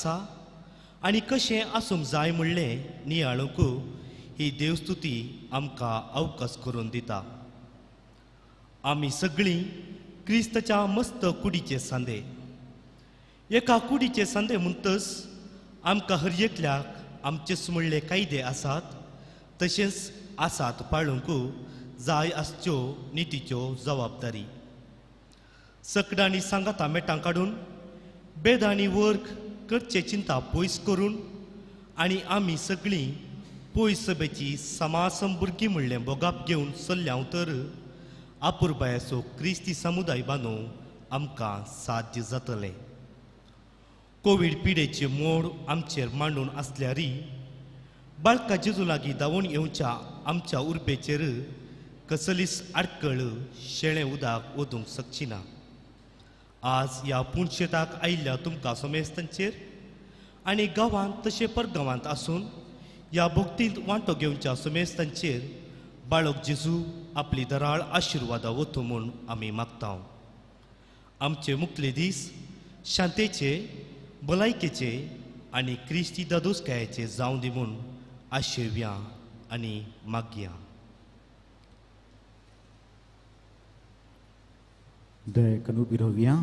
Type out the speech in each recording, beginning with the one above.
आसा आनी कशें आसूंक जाय म्हणलें नियाळूंक ही देवस्तुती आमकां अवकाश करून दिता. आमी सगळीं क्रिस्ताच्या मस्त कुडीचे सांदे. एका कुडीचे सांदे म्हणटच आमकां हर एकल्याक आमचेच म्हणले कायदे आसात, तशेंच आसात पाळूंक जाय आसच्यो नितीच्यो जबाबदारी. सकडांनी सांगाता मेटां काडून बेदांनी वर्ग करचे चिंता पयस करून आनी आमी सगळीं पयस सभेची समासम भुरगीं म्हणलें भोगाप घेवन चल्ल्या तर आपुरबायाचो क्रिस्ती समुदाय बांदूंक आमकां साध्य जातलें. कोवीड पिडेचे मोड आमचेर मांडून आसल्यारय बाळका जेजू लागीं धांवून येवच्या आमच्या उर्बेचेर कसलीच आडकळ शेळें उदक ओदूंक शकची ना. आज ह्या पुणशेताक आयिल्ल्या तुमकां समेस्तांचेर आनी गांवांत तशें परगांवांत आसून ह्या भक्तींत वांटो घेवच्या समेस्तांचेर बाळक जेजू आपली दराळ आशिर्वादां वतू म्हूण आमी मागता. आमचे मुखले दीस शांतेचे, भलायकेचे आनी क्रिस्ती दादोसकायेचे जावं दी म्हूण आशेवया आनी मागया. दया करून उबी रावया.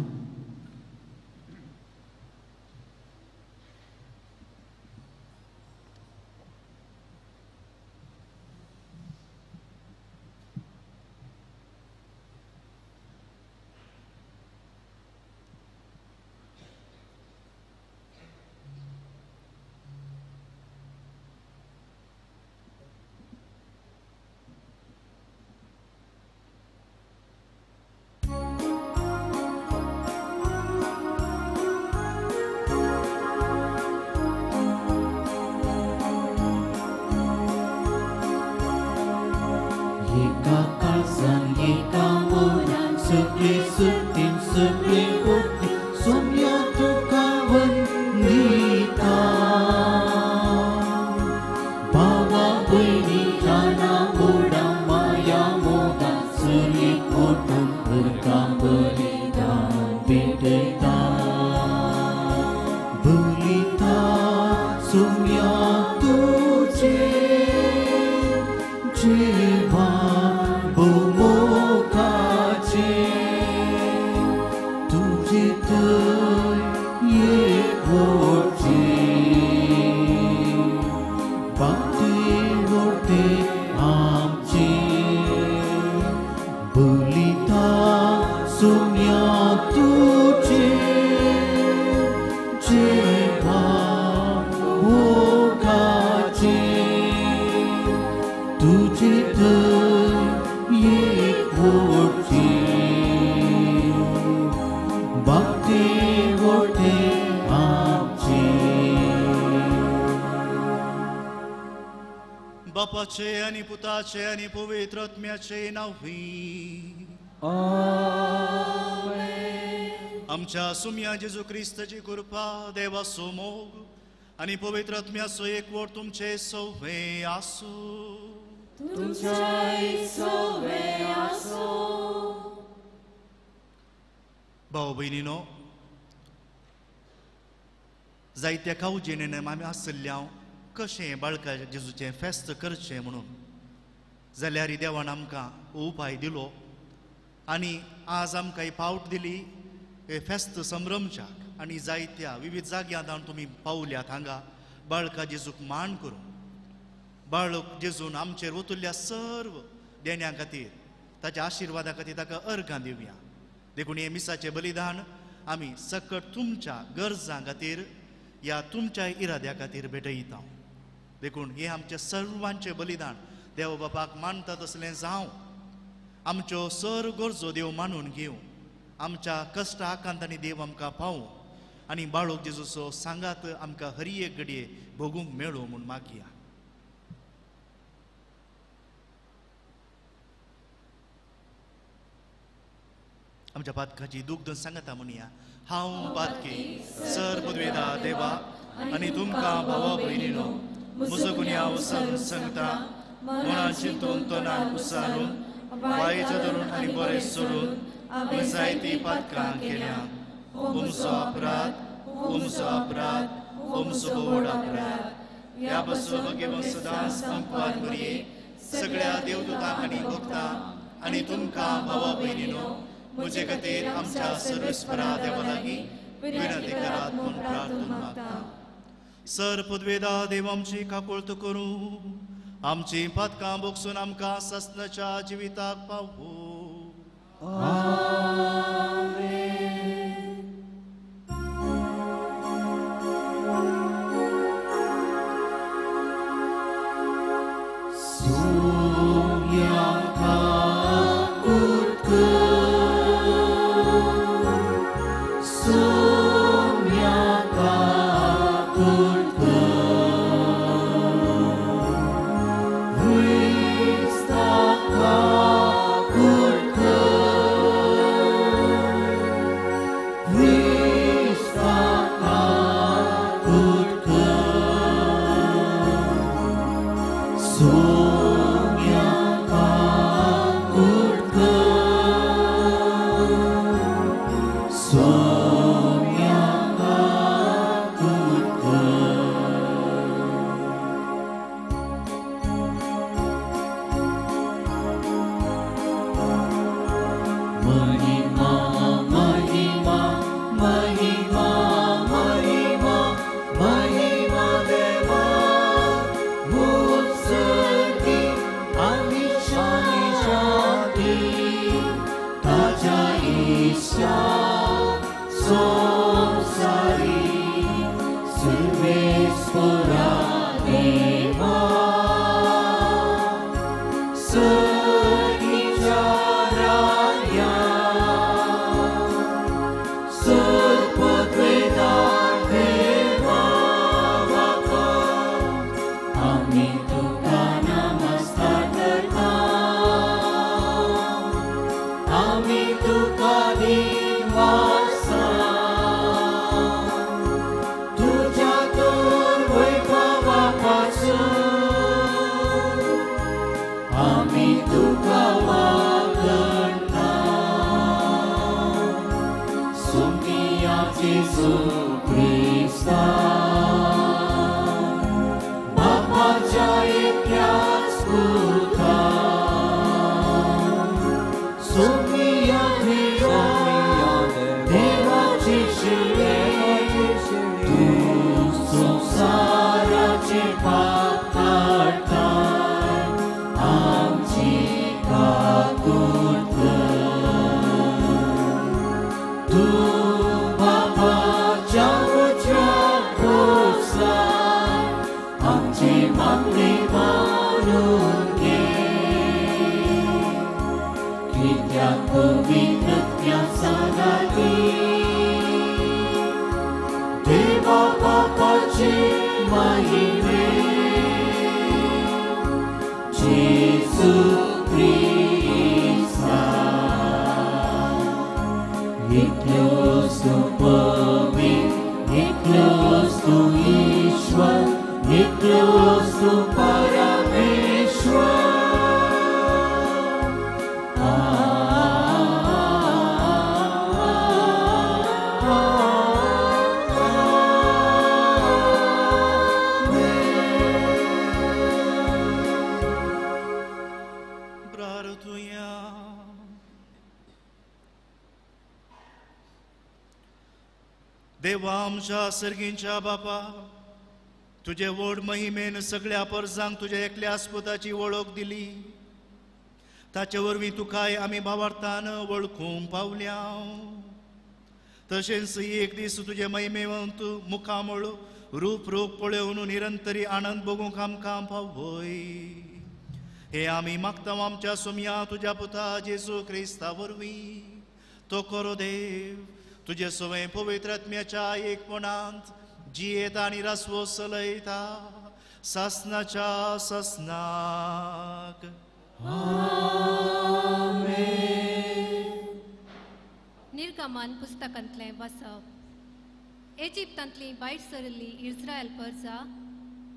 बापाचे आनी पुताचे आनी पवित्र आत्म्याचे नांवी आमच्या सुम्या जेजू क्रिस्ताची कृपा, देवाचो मोग आनी पवित्र आत्म्याचो एकवट तुमचे सवे आसूं. भाव भयणीनो, जायत्या कावजेणेन आमी आसल्या कशें बाळका जेजूचें फेस्त करचें म्हणून, जाल्यार देवान आमकां उपाय दिलो आनी आज आमकां ही पावट दिली हे फेस्त संभ्रमच्याक. आनी जायत्या विविध जाग्यांत हांव तुमी पावल्यात हांगा बाळका जेजूक मान करूं. बाळक जेजून आमचेर ओतुल्ल्या सर्व देण्या खातीर, ताच्या आशिर्वादा खातीर ताका अर्घां दिवया. देखून हें मिसाचें बलिदान आमी सकट तुमच्या गरजां खातीर या तुमच्या इराद्या खातीर भेटयता. देखून हें आमचें सर्वांचें बलिदान देव बापाक मानता तसलें जावं. आमच्यो सर्व गरजो देव मानून घेवं. आमच्या कश्ट आकांतांनी देव आमकां पावूं आनी बाळक जेजूचो सांगात आमकां हर एक घडये भोगूंक मेळूं म्हूण मागया. आमच्या पातकाची दूख दोन सांगता म्हणया. हांव पातकी सर पदवेदा देवा आनी तुमकां भावा भयणीनो म्हजो गुन्यांव सांगता मनान चिंतून तोंडान उसारून वायट धरून आनी बरें सोडून हांवें जायतीं पातकां केल्या. म्हजो अपराध, म्हजो अपराध, हो म्हजो व्हड अपराध. ह्या पासून भगेवन सदांच संपाद मरये सगळ्या देवदूतांक आनी भक्तांक आनी तुमकां भावा भयणीनो म्हजे खातीर आमच्या सर्वेस्परा देवा लागीं विनंती करात म्हूण प्रार्थना मागता. सर पदवेदा देव आमची काकुळट करूं, आमची पातकां भोगसून आमकां ससनाच्या जिविताक पावो. देवा आमच्या सर्गींच्या बापा, तुजे व्हड महिमेन सगळ्या परजांक तुज्या एकल्या आस्पताची वळख दिली. ताचे वरवीं तुकाय आमी भावार्थान वळखूंक पावल्या. तशेंच एक दीस तुजे महिमेवंत मुखामळ रूप रूप पळोवन निरंतरी आनंद भोगूंक आमकां पावय. हे आमी मागता आमच्या सोमया तुज्या पुता जेजू क्रिस्ता वरवीं. तो करो देव तुजे सवय पवित्र आत्म्याच्या एकपणांत जियेता आनी रासवो चलयता सासनाच्या सासनाक. निर्गमन पुस्तकांतलें वाचप. इजिप्तांतली भायर सरिल्ली इस्रायल परजा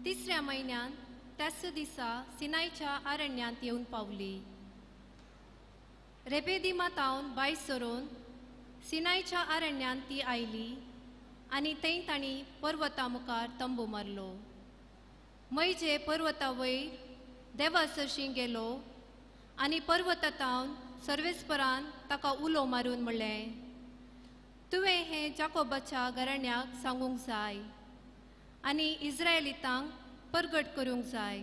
तिसऱ्या म्हयन्यांत त्याच दिसा सिनायच्या अरण्यांत येवन पावली. रेबेदिमा तावन भायर सरून सिनायच्या अरण्यांत ती आयली आनी थंय तांणी पर्वता मुखार तंबू मारलो. मयजे पर्वता वयर देवा सरशीं गेलो आनी पर्वता तावन सर्वेस्परान ताका उलो मारून म्हणलें, तुवें हें जाकोबाच्या घराण्याक सांगूंक जाय आनी इस्रायलितांक परगट करूंक जाय.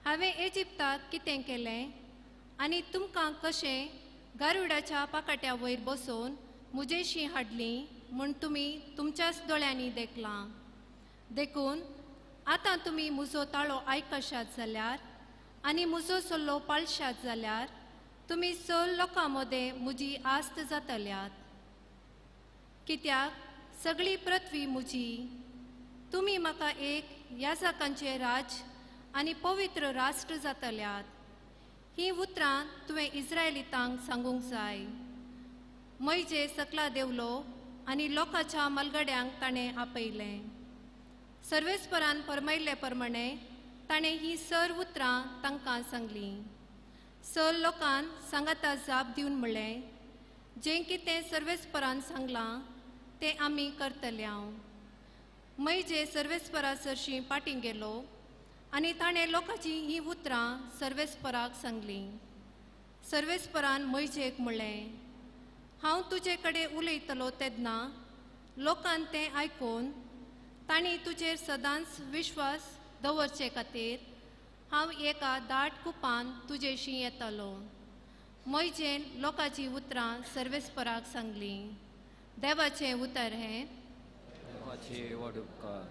हांवें इजिप्ताक कितें केलें आनी तुमकां कशें गारुडाच्या पाकाट्या वयर बसोवन म्हजेशी हाडली म्हूण तुमी तुमच्याच दोळ्यांनी देखलां. देखून आतां तुमी म्हजो ताळो आयकशात जाल्यार आनी म्हजो सल्लो पाळशात जाल्यार तुमी चड लोकां मदें म्हजी आस्त जातल्यात. कित्याक सगळी पृथ्वी म्हजी. तुमी म्हाका एक याजकांचें राज्य आनी पवित्र राष्ट्र जातल्यात. हीं उतरां तुवें इस्रायलितांक सांगूंक जाय. मयजे सकला देवलो आनी लोकांच्या मलगड्यांक ताणें आपयलें. सर्वेस्परान फरमायल्ले प्रमाणे ताणें हीं सर्व उतरां तांकां सांगलीं. सर लोकान सांगाता जाप दिवन म्हणलें, जें कितें सर्वेस्परान सांगलां तें आमी करतले. हांव मयजे सर्वेस्परा सरशीं पाटीं गेलो आनी ताणें लोकांचीं हीं उतरां सर्वेस्पराक सांगलीं. सर्वेस्परान मयजेक म्हणलें, हांव तुजे कडेन उलयतलो तेन्ना लोकान तें आयकून तांणी तुजेर सदांच विश्वास दवरचे खातीर हांव एका दाट कुपान तुजेशी येतलो. मयजेन लोकांचीं उतरां सर्वेस्पराक सांगलीं. देवाचें उतर हें. देवाचे व्हड उपकार.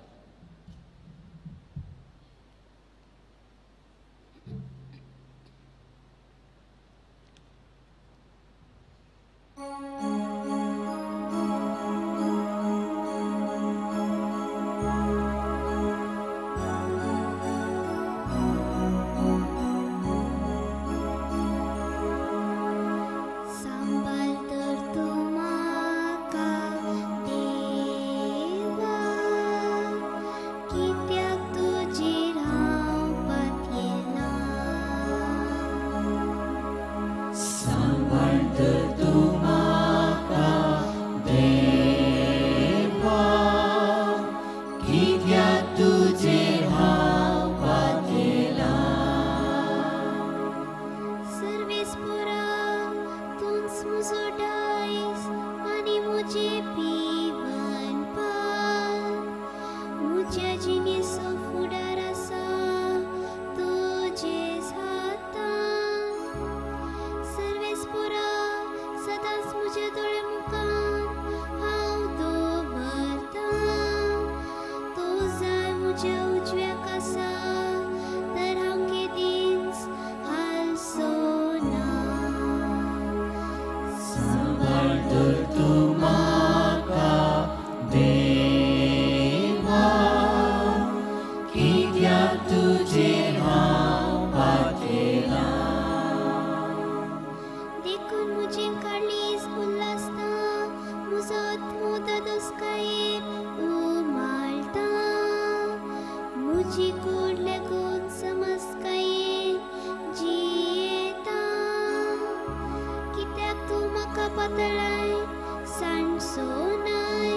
सांबाळ तर तूं म्हाका देवा, कित्याक तुजेर हांव पातयेलां. सांबाळ तर तूं म्हाका देवा, कित्याक तुजेर हांव पातयेलां. सर्वेस्परा तूंच म्हजो दायज आनी म्हजें पिवनपान. म्हज्या जिणेचो फुडार आसा तुजेच हातान. सर्वेस्परा सदांच म्हज्या दोळ्या मुखार हांव दवरतां. तूं जाय म्हज्या उजव्याक आसा तर हांव केदींच हालचो ना. सांबाळ तर तूं म्हाका देवा, कित्याक तुजेर हांव पातयेलां. देखून म्हजें काळीज उल्हासता, म्हजो आत्मो धादोसकायेन उमाळटा. म्हजी कूड लागून समजकायेन जियेता. कित्याक तूं म्हाका पातळाय सांडचो नाय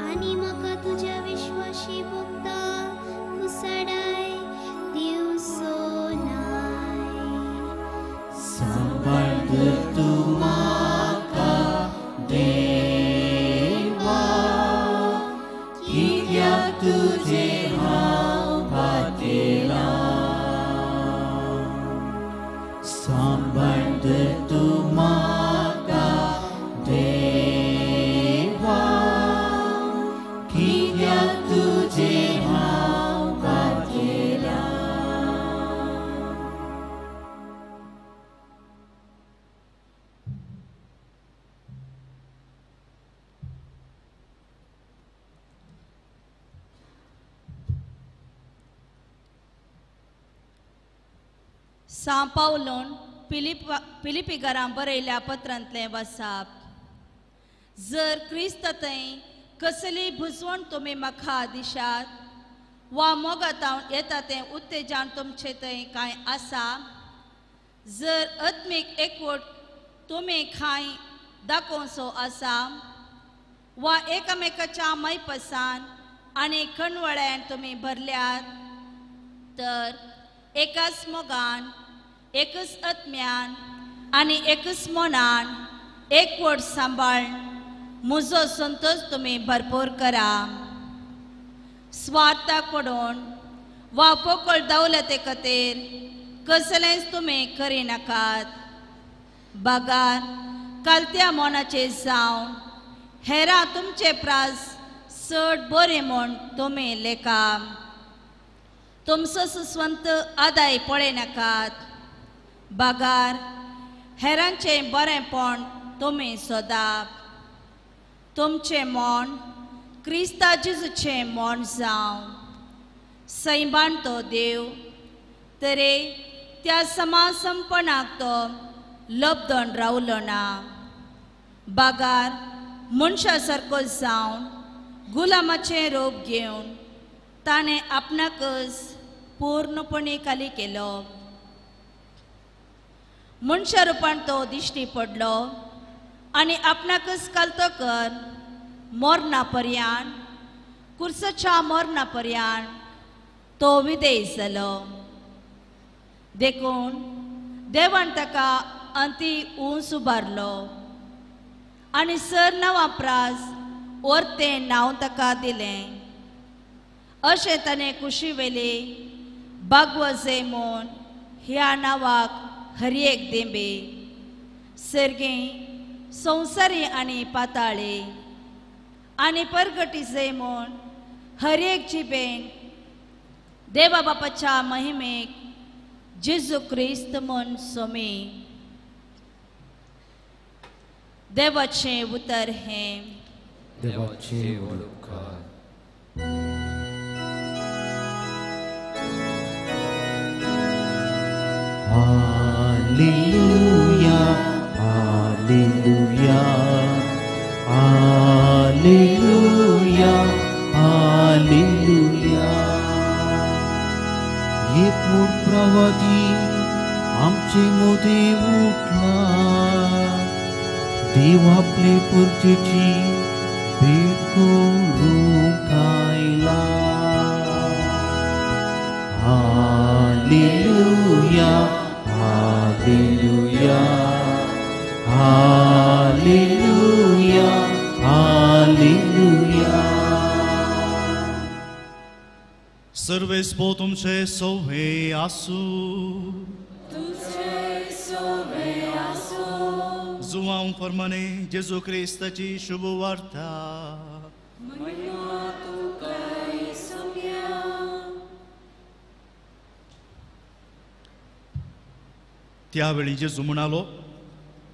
आनी म्हाका तुज्या विश्वाशी भोगता कुसाडाय दिवचो नाय. सांबाळ तर तूं म्हाका देवा, कित्याक तुजेर हांव पातयेलां. सांबाळ तर तूं म्हाका देवा, कित्याक तुजेर हांव पातयेलां. सां पावलोन फिलिपीकारां बरयल्या पत्रांतलें वासाप. जर क्रिस्त थंय कसली भुजवण तुमी म्हाका दिशात वा मोगातावन येता तें उत्तेजन तुमचे थंय कांय आसा, जर आत्मीक एकवट तुमी कांय दाखोवचो आसा, वा एकामेकाच्या मैपसान आनी खणवळ्यान तुमी भरल्यात तर एकाच मोगान, एकच आत्म्यान आनी एकच मनान एकवट सांबाळ म्हजो संतोश तुमी भरपूर करा. स्वार्थाक पडून वा पोकळ दौलते खातीर कसलेंच तुमी करिनाकात. बागार कालत्या मनाचे जावन हेरां तुमचे प्रास चड बरें म्हूण तुमी लेखा. तुमचो सुस्वंत आदाय पळयनाकात, बागार हेरांचें बरेंपण तुमी सोदाप. तुमचें मन क्रिस्ता जेजूचें मन जावं. सैमान तो देव तरे त्या समासंपणाक तो लब्दन रावलो ना, बागार मनशा सारको जावन गुलामाचें रूप घेवन ताणें आपणाकच पूर्णपणे खाली केलो. मनशा रुपान तो दिश्टी पडलो आनी आपणाकच कालतो कर मरणा पर्यान, कुर्साच्या मरणा पर्यान तो विदेश जालो. देखून देवान ताका अंती उंच उबारलो आनी सर नांवा प्रास ओर्तें नांव ताका दिलें. अशें ताणें कुशीवेली बागवजे म्हूण ह्या नांवाक हर एक देंबे सर्गी संवसारी आनी पाताळे आनी परगटीजे म्हूण हर एक जिबेन देवा बापाच्या महिमेक जेजू क्रिस्त म्हूण सोमी. देवाचें उतर हें. देवाचें उपकार. हालेलुया, हालेलुया, हालेलुया, हालेलुया. एक मोठ प्रवादी आमचे मोदे उठला, देव आपले पुरतेची भेट करूंक आयला. हालेलुया, हालेलुया, हालेलुया, हालेलुया. सर्वेस्पो तुमचे सोवे आसूं. जुवांव फर्माने जेजू क्रिस्ताची शुभ वार्ता. त्यावेळी जेजू म्हणालो,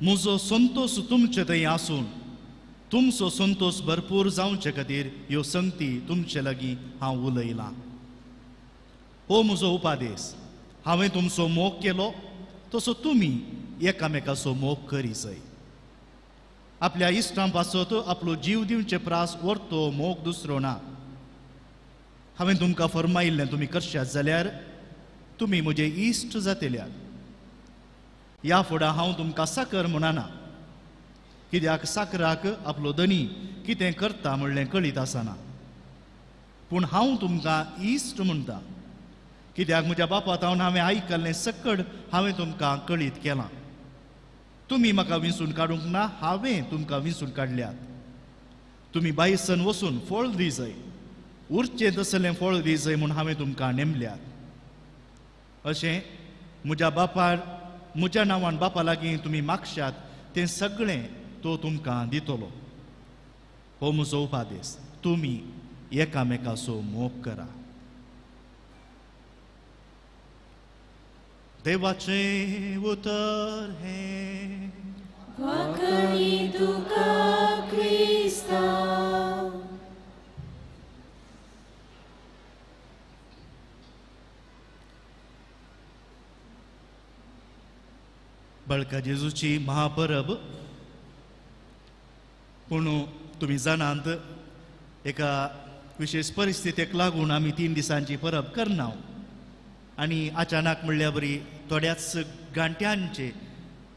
म्हजो संतोश तुमचे थंय आसून तुमचो संतोश भरपूर जावचे खातीर ह्यो संगती तुमचे लागीं हांव उलयलां. हो म्हजो उपादेश, हांवें तुमचो मोग केलो तसो तुमी एकामेकाचो मोग करीजय. आपल्या इश्टां पासत आपलो जीव दिवचे प्रास व्हरतो मोग दुसरो ना. हांवें तुमकां फर्मायिल्लें तुमी करशात जाल्यार तुमी म्हजे इश्ट जातल्यात. ह्या फुडें हांव तुमकां साकर म्हणना, कित्याक साकराक आपलो धनी कितें करता म्हणलें कळीत आसना. पूण हांव तुमकां इश्ट म्हणटा, कित्याक म्हज्या बापा तावन हांवें आयकल्लें सकड हांवें तुमकां कळीत केलां. तुमी म्हाका विंचून काडूंक ना, हांवें तुमकां विंचून काडल्यात. तुमी बायसन वचून फळ दिजय, उरचें तसलें फळ दिजय म्हूण हांवें तुमकां नेमल्यात. अशें म्हज्या बापार म्हज्या नांवान बापा लागीं तुमी मागशात तें सगळें तो तुमकां दितलो. हो म्हजो उपादेश, तुमी एकामेकाचो मोग करा. देवाचें उतर हें. वाकणी तुका क्रिस्ता. बळका जेजूची महापरब. पूण तुमी जाणात एका विशेष परिस्थितीक लागून आमी 3 दिसांची परब करना आनी अचानक म्हणल्यार बरी थोड्याच घांट्यांचे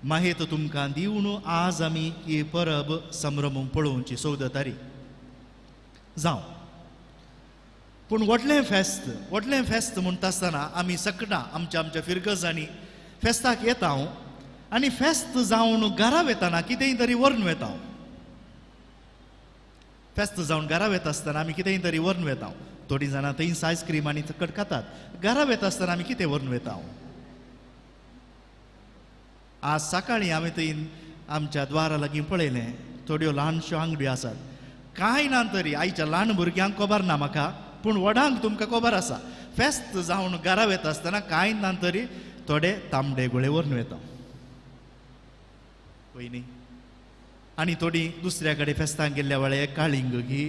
माहेत तुमकां दिवन आज आमी ही परब संभ्रमूंक पळोवची 14 तारीख. जावं. पूण व्हडलें फेस्त, व्हडलें फेस्त म्हणटा आसतना आमी सकटां आमच्या आमच्या फिरगजांनी फेस्ताक येता आनी फेस्त जावन घरा वेताना कितेंय तरी व्हरून वेता. फेस्त जावन घरा वेता आसतना आमी कितेंय तरी व्हरून वेता. थोडीं जाणां थंयच आयस्क्रीम आनी चकट खातात. घरा वेता आसतना आमी कितें व्हरून वेता? आज सकाळीं हांवें थंय आमच्या द्वारा लागीं पळयलें, थोड्यो ल्हानश्यो आंगड्यो आसात. कांय ना तरी आयच्या ल्हान भुरग्यांक खबर ना म्हाका, पूण व्हडांक तुमकां खबर आसा. फेस्त जावन घरा वेता आसतना कांय ना तरी थोडे तांबडे गुळे व्हरून वेता पळय न्ही. आनी थोडीं दुसऱ्या कडेन फेस्तांक गेल्ल्या वेळार काळींग घी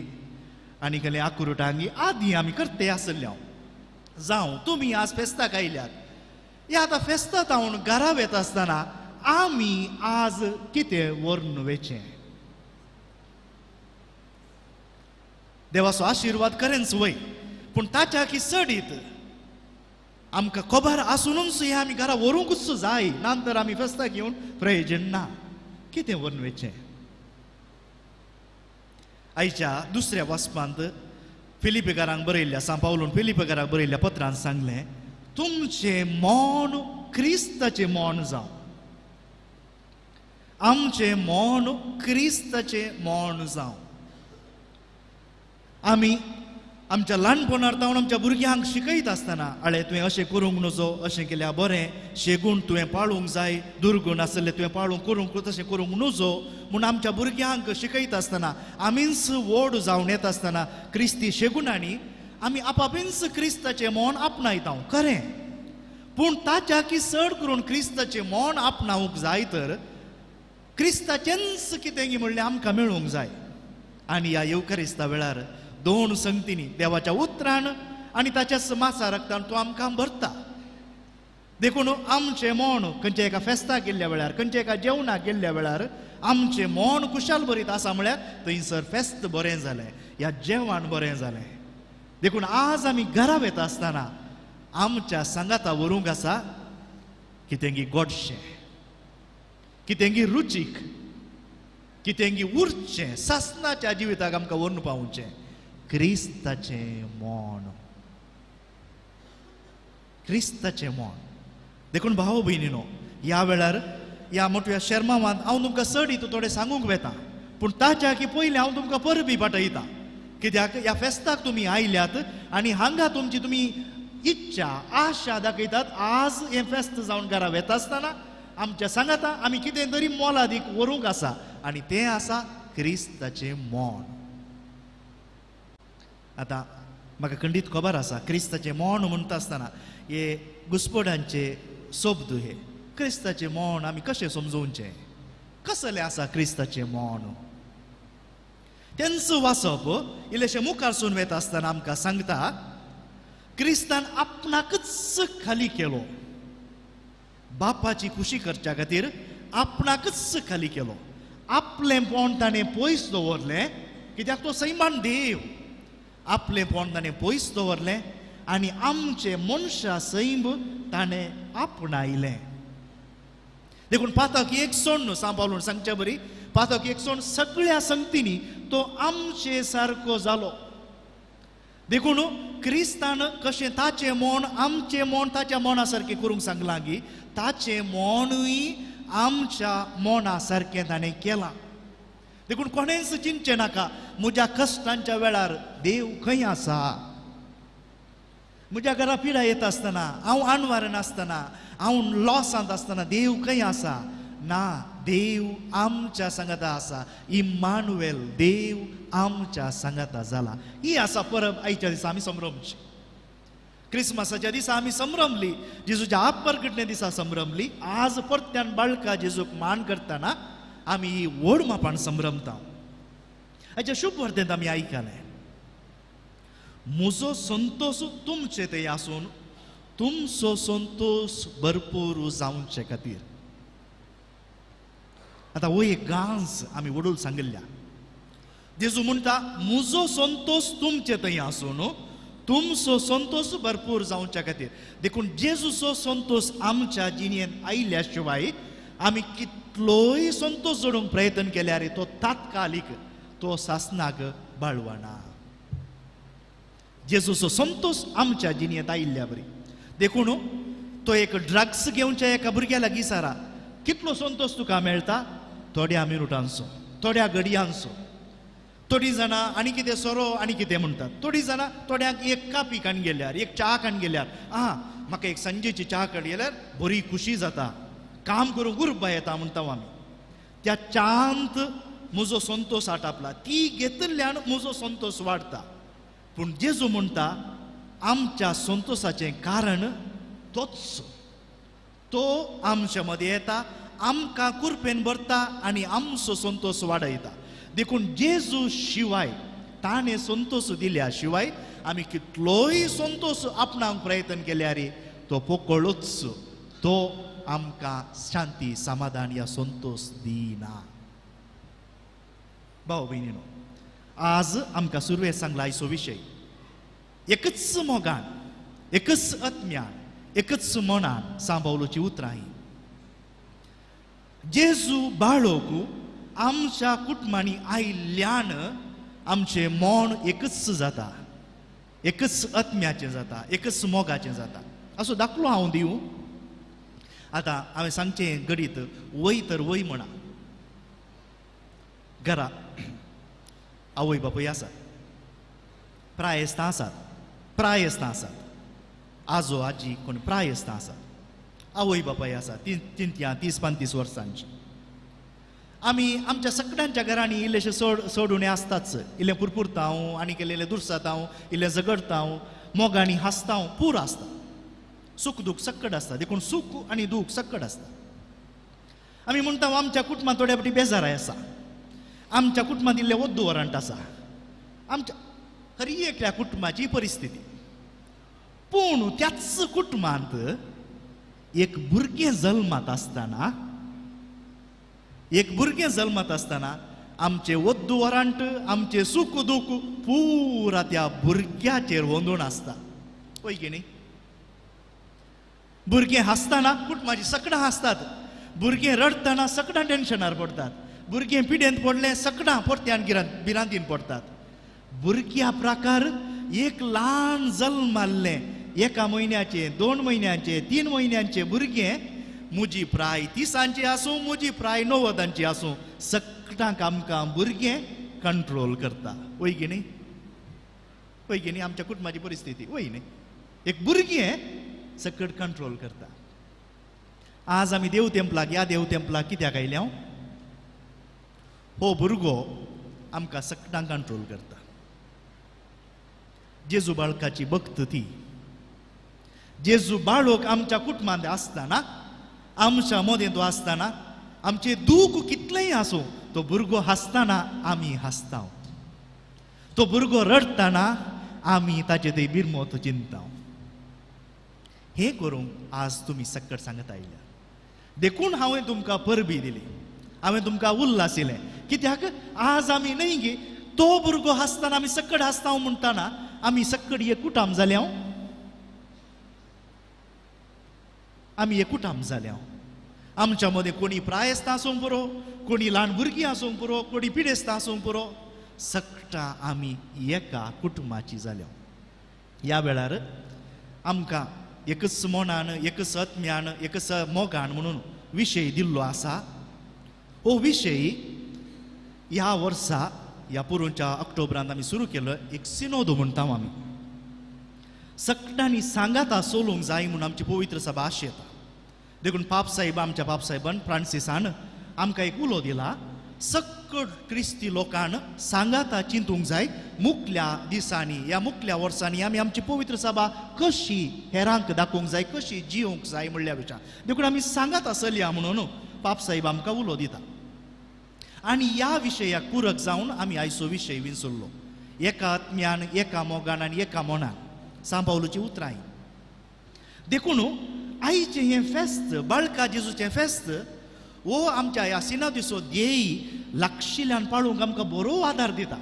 आनी कसलें आकुरटांगी आदी आमी करते आसले हांव. जावं तुमी आज फेस्ताक आयल्यात, ह्या आतां फेस्ता जावन घरा वेता आसतना आमी आज कितें व्हरून वेचें? देवाचो आशिर्वाद करेंच वय, पूण ताच्या की चडीत आमकां खबर आसुनूच हें आमी घरा व्हरूंकूच जाय, ना तर आमी फेस्ताक घेवन प्रयोजन ना. कितें व्हरून वेचें? आयच्या दुसऱ्या वाचपांत फिलिपेकारांक बरयल्ल्या, सांत पावलून फिलिपेकारांक बरयल्ल्या पत्रान सांगलें, तुमचें मौन क्रिस्ताचें मौन जावं. आमचें मौन क्रिस्ताचें मौन जावं. आमी आमच्या ल्हानपणार तावन आमच्या भुरग्यांक शिकयत आसतना, आळे तुवें अशें करूंक नजो, अशें केल्यार बरें, शेगूण तुवें पाळूंक जाय, दुर्गूण आसलें तुवें पाळूंक करूंक तशें करूंक नजो म्हूण आमच्या भुरग्यांक शिकयत आसतना आमीच व्हड जावन येता आसतना क्रिस्ती शेगुणांनी आमी आपापींच क्रिस्ताचें मौन आपणायता. खरें, पूण ताच्या की चड करून क्रिस्ताचें मौन आपणावंक जाय तर क्रिस्ताचेंच कितें म्हणलें आमकां मेळूंक जाय. आनी ह्या येवकारिस्ता वेळार दोन संगतींनी देवाच्या उतरान आनी ताच्या मासा रक्तान तो आमकां भरता. देखून आमचें मौन खंयच्या एका फेस्ताक गेल्ल्या वेळार, खंयच्या एका जेवणाक गेल्ल्या वेळार आमचें मौन खुशाल भरीत आसा म्हळ्यार थंयसर फेस्त बरें जालें, ह्या जेवण बरें जालें. देखून आज आमी घरा वेता आसतना आमच्या सांगाता व्हरूंक आसा कितेंगी गोडशें, कितेंगी रुचीक, कितेंगी उरचें, सासनाच्या जिविताक आमकां व्हरून पावचें क्रिस्ताचें मौन, क्रिस्ताचें मौन. देखून भाव भयणीनो, ह्या वेळार ह्या मोठ्या शेर्मावान हांव तुमकां चड हितून थोडें सांगूंक वेता, पूण ताच्या की पयलीं हांव तुमकां परबी पाठयता. कित्याक ह्या फेस्ताक तुमी आयल्यात आनी हांगा तुमची तुमी इच्छा आशा दाखयतात. आज हें फेस्त जावन घरा वेता आसतना आमच्या सांगाता आमी कितें तरी मोलादीक व्हरूंक आसा आनी तें आसा क्रिस्ताचें मौन. आतां म्हाका खंडीत खबर आसा क्रिस्ताचें मौन म्हणटा आसतना हे घुस्पडांचे शब्द, हे क्रिस्ताचें मौन आमी कशें समजोवचें, कसलें आसा क्रिस्ताचें मौन? तेंच वाचप इल्लेशें मुखारसून वेता आसतना आमकां सांगता, क्रिस्तान आपणाकच खाली केलो, बापाची खुशी करच्या खातीर आपणाकच खाली केलो. आपलें पोण ताणें पयस दवरलें, कित्याक तो सैमान देव. आपलें पोण ताणें पयस दवरलें आनी आमचें मनशा सैम ताणें आपणायलें. देखून पातक एक सोण सांत पावलून सांगच्या बरी, पातक एक सोण सगळ्या संगतींनी तो आमचे सारको जालो. देखून क्रिस्तान कशें ताचें मौन आमचें मौन ताच्या मौना सारकें करूंक सांगलां की ताचें मौनूय आमच्या मौना सारकें ताणें केलां. देखून कोणेंच चिंतचें नाका म्हज्या कश्टांच्या वेळार देव खंय आसा, म्हज्या घरा पिडा येता आसतना, हांव अणवारण आसतना, हांव लॉसांत आसतना देव खंय आसा? ना, देव आमच्या सांगाता आसा. इम्मानुएल देव आमच्या सांगाता जाला. ही आसा परब आयच्या दिसा आमी संभ्रमची. क्रिसमसाच्या दिसा आमी संभ्रमली, जेजूच्या आपरकटल्या दिसा संभ्रमली. आज परत्यान बाळका जेजूक मान करतना आमी ही व्हड मापान संभ्रमता. आयच्या शुभ वर्तेंत आमी आयकलें, म्हजो संतोश तुमचे ते आसून तुमचो संतोश भरपूर जावचे खातीर. आतां हो एक गांज आमी वडूल सांगिल्ल्या. जेजू म्हणटा म्हजो संतोश तुमचे थंय आसून तुमचो संतोश भरपूर जावच्या खातीर. देखून जेजूचो संतोश आमच्या जिणेंत आयल्या शिवाय आमी कितलोय संतोश जोडूंक प्रयत्न केल्यार तो तात्कालीक, तो सासनाक बाळवना. जेजूचो संतोश आमच्या जिणेंत आयिल्ल्या बरी. देखून तो एक ड्रग्स घेवच्या एका भुरग्या लागीं सारा कितलो संतोश तुका मेळटा? थोड्या मिनुटांचो, थोड्या घडयांचो. थोडीं जाणां आनी कितें सोरो आनी कितें म्हणटात, थोडीं जाणां थोड्यांक एक कापी काण गेल्यार, एक च्या काण गेल्यार, आं म्हाका एक सांजेची च्या काण गेल्यार बरी खुशी जाता, काम करूंक उर्बा येता म्हणटा आमी. त्या च्यांत म्हजो संतोश आटापला, ती घेतिल्ल्यान म्हजो संतोश वाडटा. पूण जेजू म्हणटा आमच्या संतोशाचें कारण तोच. तो आमच्या मदें येता, आमकां कुरपेन भरता आनी आमचो संतोश वाडयता. देखून जेजू शिवाय, ताणें संतोश दिल्या शिवाय आमी कितलोय संतोश आपणाक प्रयत्न केल्यार तो पोकळूच, तो आमकां शांती समाधान या संतोश दिना. भाव भयणीनो, आज आमकां सुरवेक सांगला आयचो विशय, एकच मोगान, एकच आत्म्यान, एकच मनान सांबावलोची उतरां ही. जेजू बाळोक आमच्या कुटुंबांनी आयिल्ल्यान आमचें मन एकच जाता, एकच आत्म्याचें जाता, एकच मोगाचें जाता. असो दाखलो हांव दिवं. आतां हांवें सांगचें घडीत वय तर वय म्हणा, घरा आवय बापूय आसात, प्रायस्तां आसात, प्रायस्तां आसात, आजो आजी कोण प्रायस्तां आसात, आवय बापाय आसा 30 35 वर्सांची. आमी आमच्या सगळ्यांच्या घरांनी इल्लेशे सोडुणे आसताच, इल्लें पुरपुरता आनी केल्लें दुरसाता, इल्लें झगडता, मोगांनी हांसता, पूर आसता, सूख दूख सक्कड आसता. देखून सूख आनी दूख सक्कड आसता. आमी म्हणटा आमच्या कुटुंबांत थोड्या फावटी बेजाराय आसा, आमच्या कुटुंबांत इल्लें ओद्दू वरांट आसा, आमच्या हर एकल्या कुटुंबाची परिस्थिती. पूण त्याच कुटुंबांत एक भुरगें जल्मात आसतना, एक भुरगें जल्मात आसतना आमचें ओद्दू वरांट, आमचें सूख दूख पुरा त्या भुरग्याचेर वंदून आसता. पळय की न्ही, भुरगें हांसतना कुटुंबाची सगळां हांसतात, भुरगें रडटना सगळां टेन्शनार पडटात, भुरगें पिडेंत पडलें सगळां परत्यान भिरांतीन पडटात. भुरग्या प्रकार एक ल्हान जल्माल्लें एका म्हयन्याचें, 2 म्हयन्यांचें, 3 म्हयन्यांचें भुरगें म्हजी प्राय 30 आसूं, म्हजी प्राय 90 आसूं, सगळ्यांक आमकां भुरगें कंट्रोल करता. वय की न्ही, वय की न्ही आमच्या कुटुंबाची परिस्थिती वय न्ही, एक भुरगें सकट कंट्रोल करता. आज आमी देव तेंपलाक, ह्या देव तेंपलाक कित्याक आयल्या? हो भुरगो आमकां सगळ्यांक कंट्रोल करता. जेजू बाळकाची भक्त ती. जेजू बाळक आमच्या कुटुंबांत आसतना, आमच्या मदें तो आसतना, आमचें दूख कितलेंय आसूं, तो भुरगो हांसतना आमी हांसता, तो भुरगो रडटना आमी ताचे ते बिरमोत चिंता. हें करूंक आज तुमी सक्कड सांगत आयल्या. देखून हांवें तुमकां परबी दिली, हांवें तुमकां उल्हास दिलें. कित्याक आज आमी न्हय गे तो भुरगो हांसतना आमी सक्कड हांसता म्हणटना आमी सक्कड एकूटाम जाल्या, आमी एकूटाम जाल्या. आमच्या मदें कोणी प्रायस्तां आसूंक पुरो, कोणी ल्हान भुरगीं आसूंक पुरो, कोणी पिडेस्तां आसूंक पुरो, सगळां आमी एका कुटुंबाची जाल्या. ह्या वेळार आमकां एकच मनान, एकच आत्म्यान, एकच मोगान म्हणून विशय दिल्लो आसा. हो विशय ह्या वर्सा, ह्या पोरूंच्या ऑक्टोबरांत आमी सुरू केलो एक सिनोद म्हणटा आमी. सगळ्यांनी सांगाता सोलूंक जाय म्हूण आमची पवित्र सभा आशेता. देखून पापसाहेब, आमच्या पापसाहेबान फ्रांसिसान आमकां एक उलो दिला, सक्कड क्रिस्ती लोकान सांगाता चिंतूंक जाय मुखल्या दिसांनी, ह्या मुखल्या वर्सांनी आमी आमची पवित्र सभा कशी हेरांक दाखोवंक जाय, कशी जिवंक जाय म्हणल्या विचार. देखून आमी सांगाता चलया म्हणून पापसाहेब आमकां उलो दिता. आनी ह्या विशयाक पुरक जावन आमी आयचो विशय विंचुल्लो, एका आत्म्यान, एका मोगान आनी एका मनान, सांबावलूची उतरां. देखून आयचें हें फेस्त, बाळका जेजूचें फेस्त, हो आमच्या ह्या सिनादिचो ध्येय लागशिल्ल्यान पाळूंक आमकां बरो आदार दिता.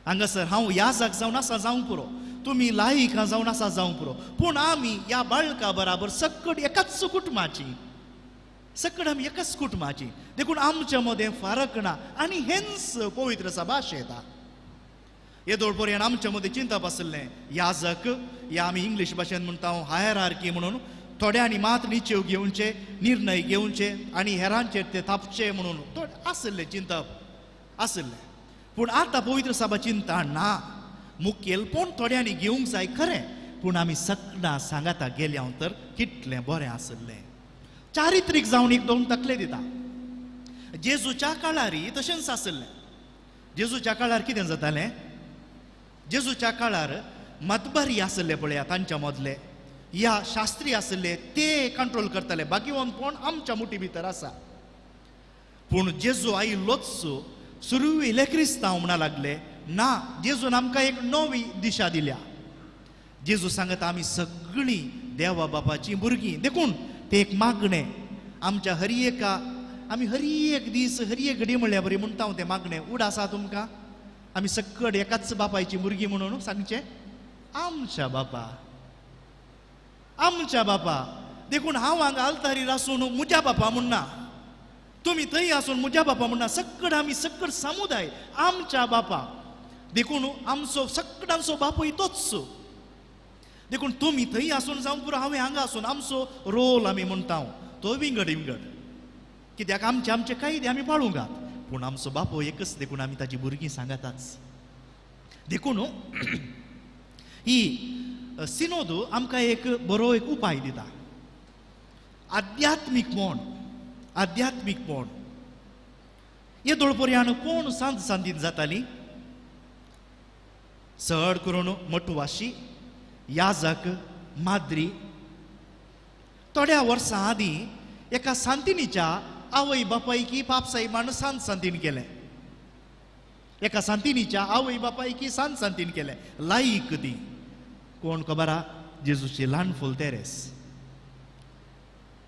हांगासर हांव ह्या जाग जावन आसा जावंक पुरो, तुमी लायिकां जावन आसा जावंक पुरो, पूण आमी ह्या बाळका बराबर सक्कड एकाच कुटुंबाची, सक्कड आमी एकाच कुटुंबाची. देखून आमच्या मदें फरक ना आनी हेंच पवित्र सभा येता. येदोळ पर्यंत आमच्या मदीं चिंतप आसलें याजक या आमी इंग्लीश भाशेन म्हणटा हायरार्की म्हणून थोड्यांनी मात निचेव घेवचे, निर्णय घेवचे आनी हेरांचेर ते थापचे म्हणून थोडे आसलें चिंतप आसलें. पूण आतां पवित्र सभा चिंता ना, मुखेलपण थोड्यांनी घेवंक जाय खरें, पूण आमी सगळां सांगाता गेल्या तर कितलें बरें आसलें. चारित्रीक जावन एक दोन तकले दिता. जेजूच्या काळार तशेंच आसलें. जेजूच्या काळार कितें जातालें? जेजूच्या काळार मतबारी आसले पळया तांच्या मदले या शास्त्री आसले ते कंट्रोल करताले, बाकीवंतपण आमच्या मुठी भितर आसा. पूण जेजू आयिल्लोच सुरवेले क्रिस्तांव म्हणा लागले ना, जेजून आमकां एक नवी दिशा दिल्या. जेजू सांगता आमी सगळीं देवा बापाचीं भुरगीं. देखून तें एक मागणें आमच्या हर एका, आमी हर एक दीस हर एक घडी म्हणल्या बरी म्हणटा हांव तें मागणें उड आसा तुमकां, आमी सकड एकाच बापायची भुरगीं म्हणून सांगचें आमच्या बापा, आमच्या बापा. देखून हांव हांगा आल्तारीर आसून म्हज्या बापा म्हणना, तुमी थंय आसून म्हज्या बापा म्हणना, सकड आमी सकड समुदाय आमच्या बापा. देखून आमचो सगळ्यांचो बापूय तोच. देखून तुमी थंय आसून जावं पुरो, हांवें हांगा आसून आमचो रोल आमी म्हणटा तो विंगड विंगड, कित्याक आमचे आमचे कायदे आमी पाळूंक आहात, पूण आमचो बापूय एकच, देखून आमी ताची भुरगीं सांगताच. देखून ही सिनोद आमकां एक बरो एक उपाय दिता, आध्यात्मीकपण. आध्यात्मीकपण येदोळ पर्यान कोण सांत सांतीन जाताली? चड करून मटवाशी, याजक, माद्री. थोड्या वर्सां आदीं एका सांतिनीच्या आवय बापायकी पापसाहेबान सांत सांतीन केलें. एका सांतिनीच्या आवय बापायकी सांत सांतीन केलें. लायक ती कोण खबर आहा? जेजूची ल्हान फूल तेरेस.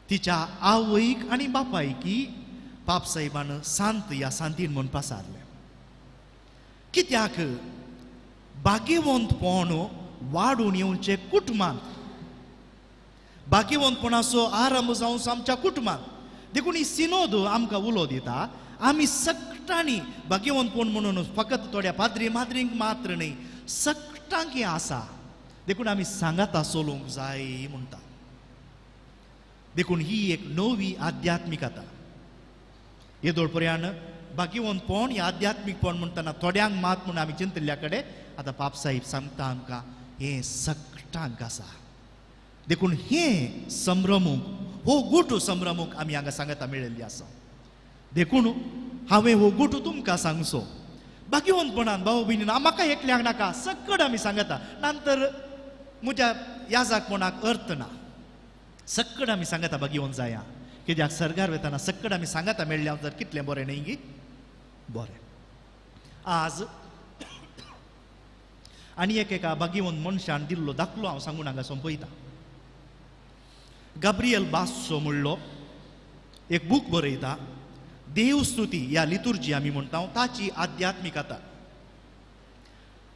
तिच्या आवयक आनी बापायकी पापसाहेबान सांत या सांतीन म्हूण पासारलें. कित्याक? भाग्यवंतपण वाडून येवचें कुटुंबांत, भाग्यवंतपणाचो आरंभ जावन आमच्या कुटुंबांत. देखून ही सिनोद आमकां उलो दिता, आमी सगळ्यांनी भाग्यवंतपण म्हणून फकत थोड्या पाद्री माद्रींक मात्र न्हय, सगळ्यांक हें आसा. देखून आमी सांगाता चलूंक जाय म्हणटा. देखून ही एक नवी आध्यात्मिकता. येदोळ पर्यान भाग्यवंतपण या आध्यात्मीकपण म्हणटना थोड्यांक मात म्हूण आमी चिंतिल्ल्या कडेन आतां पापसाहेब सांगता आमकां हें सगळ्यांक आसा. देखून हें संभ्रमूक, हो गुटू संभ्रमूक आमी हांगा सांगता मेळिल्ली आसा. देखून हांवें हो गुटू तुमकां सांगचो. भाग्यवंतपणान भाव भयणीन म्हाका एकल्याक नाका, सकड आमी सांगता, नंतर म्हज्या याजाकपणाक अर्थ ना. सकड आमी सांगता भाग्यवंत जाया, कित्याक सर्गार वेतना सकड आमी सांगता मेळ्ळ्या तर कितलें बरें न्ही गी? बरें. आज आनी एक एका भाग्यवंत मनशान दिल्लो दाखलो हांव सांगून हांगा सोंपयता. गाब्रियल बासो म्हणलो एक बूक बरयता, देवस्तुती या लितुर्जी आमी म्हणटा ताची आध्यात्मिकता,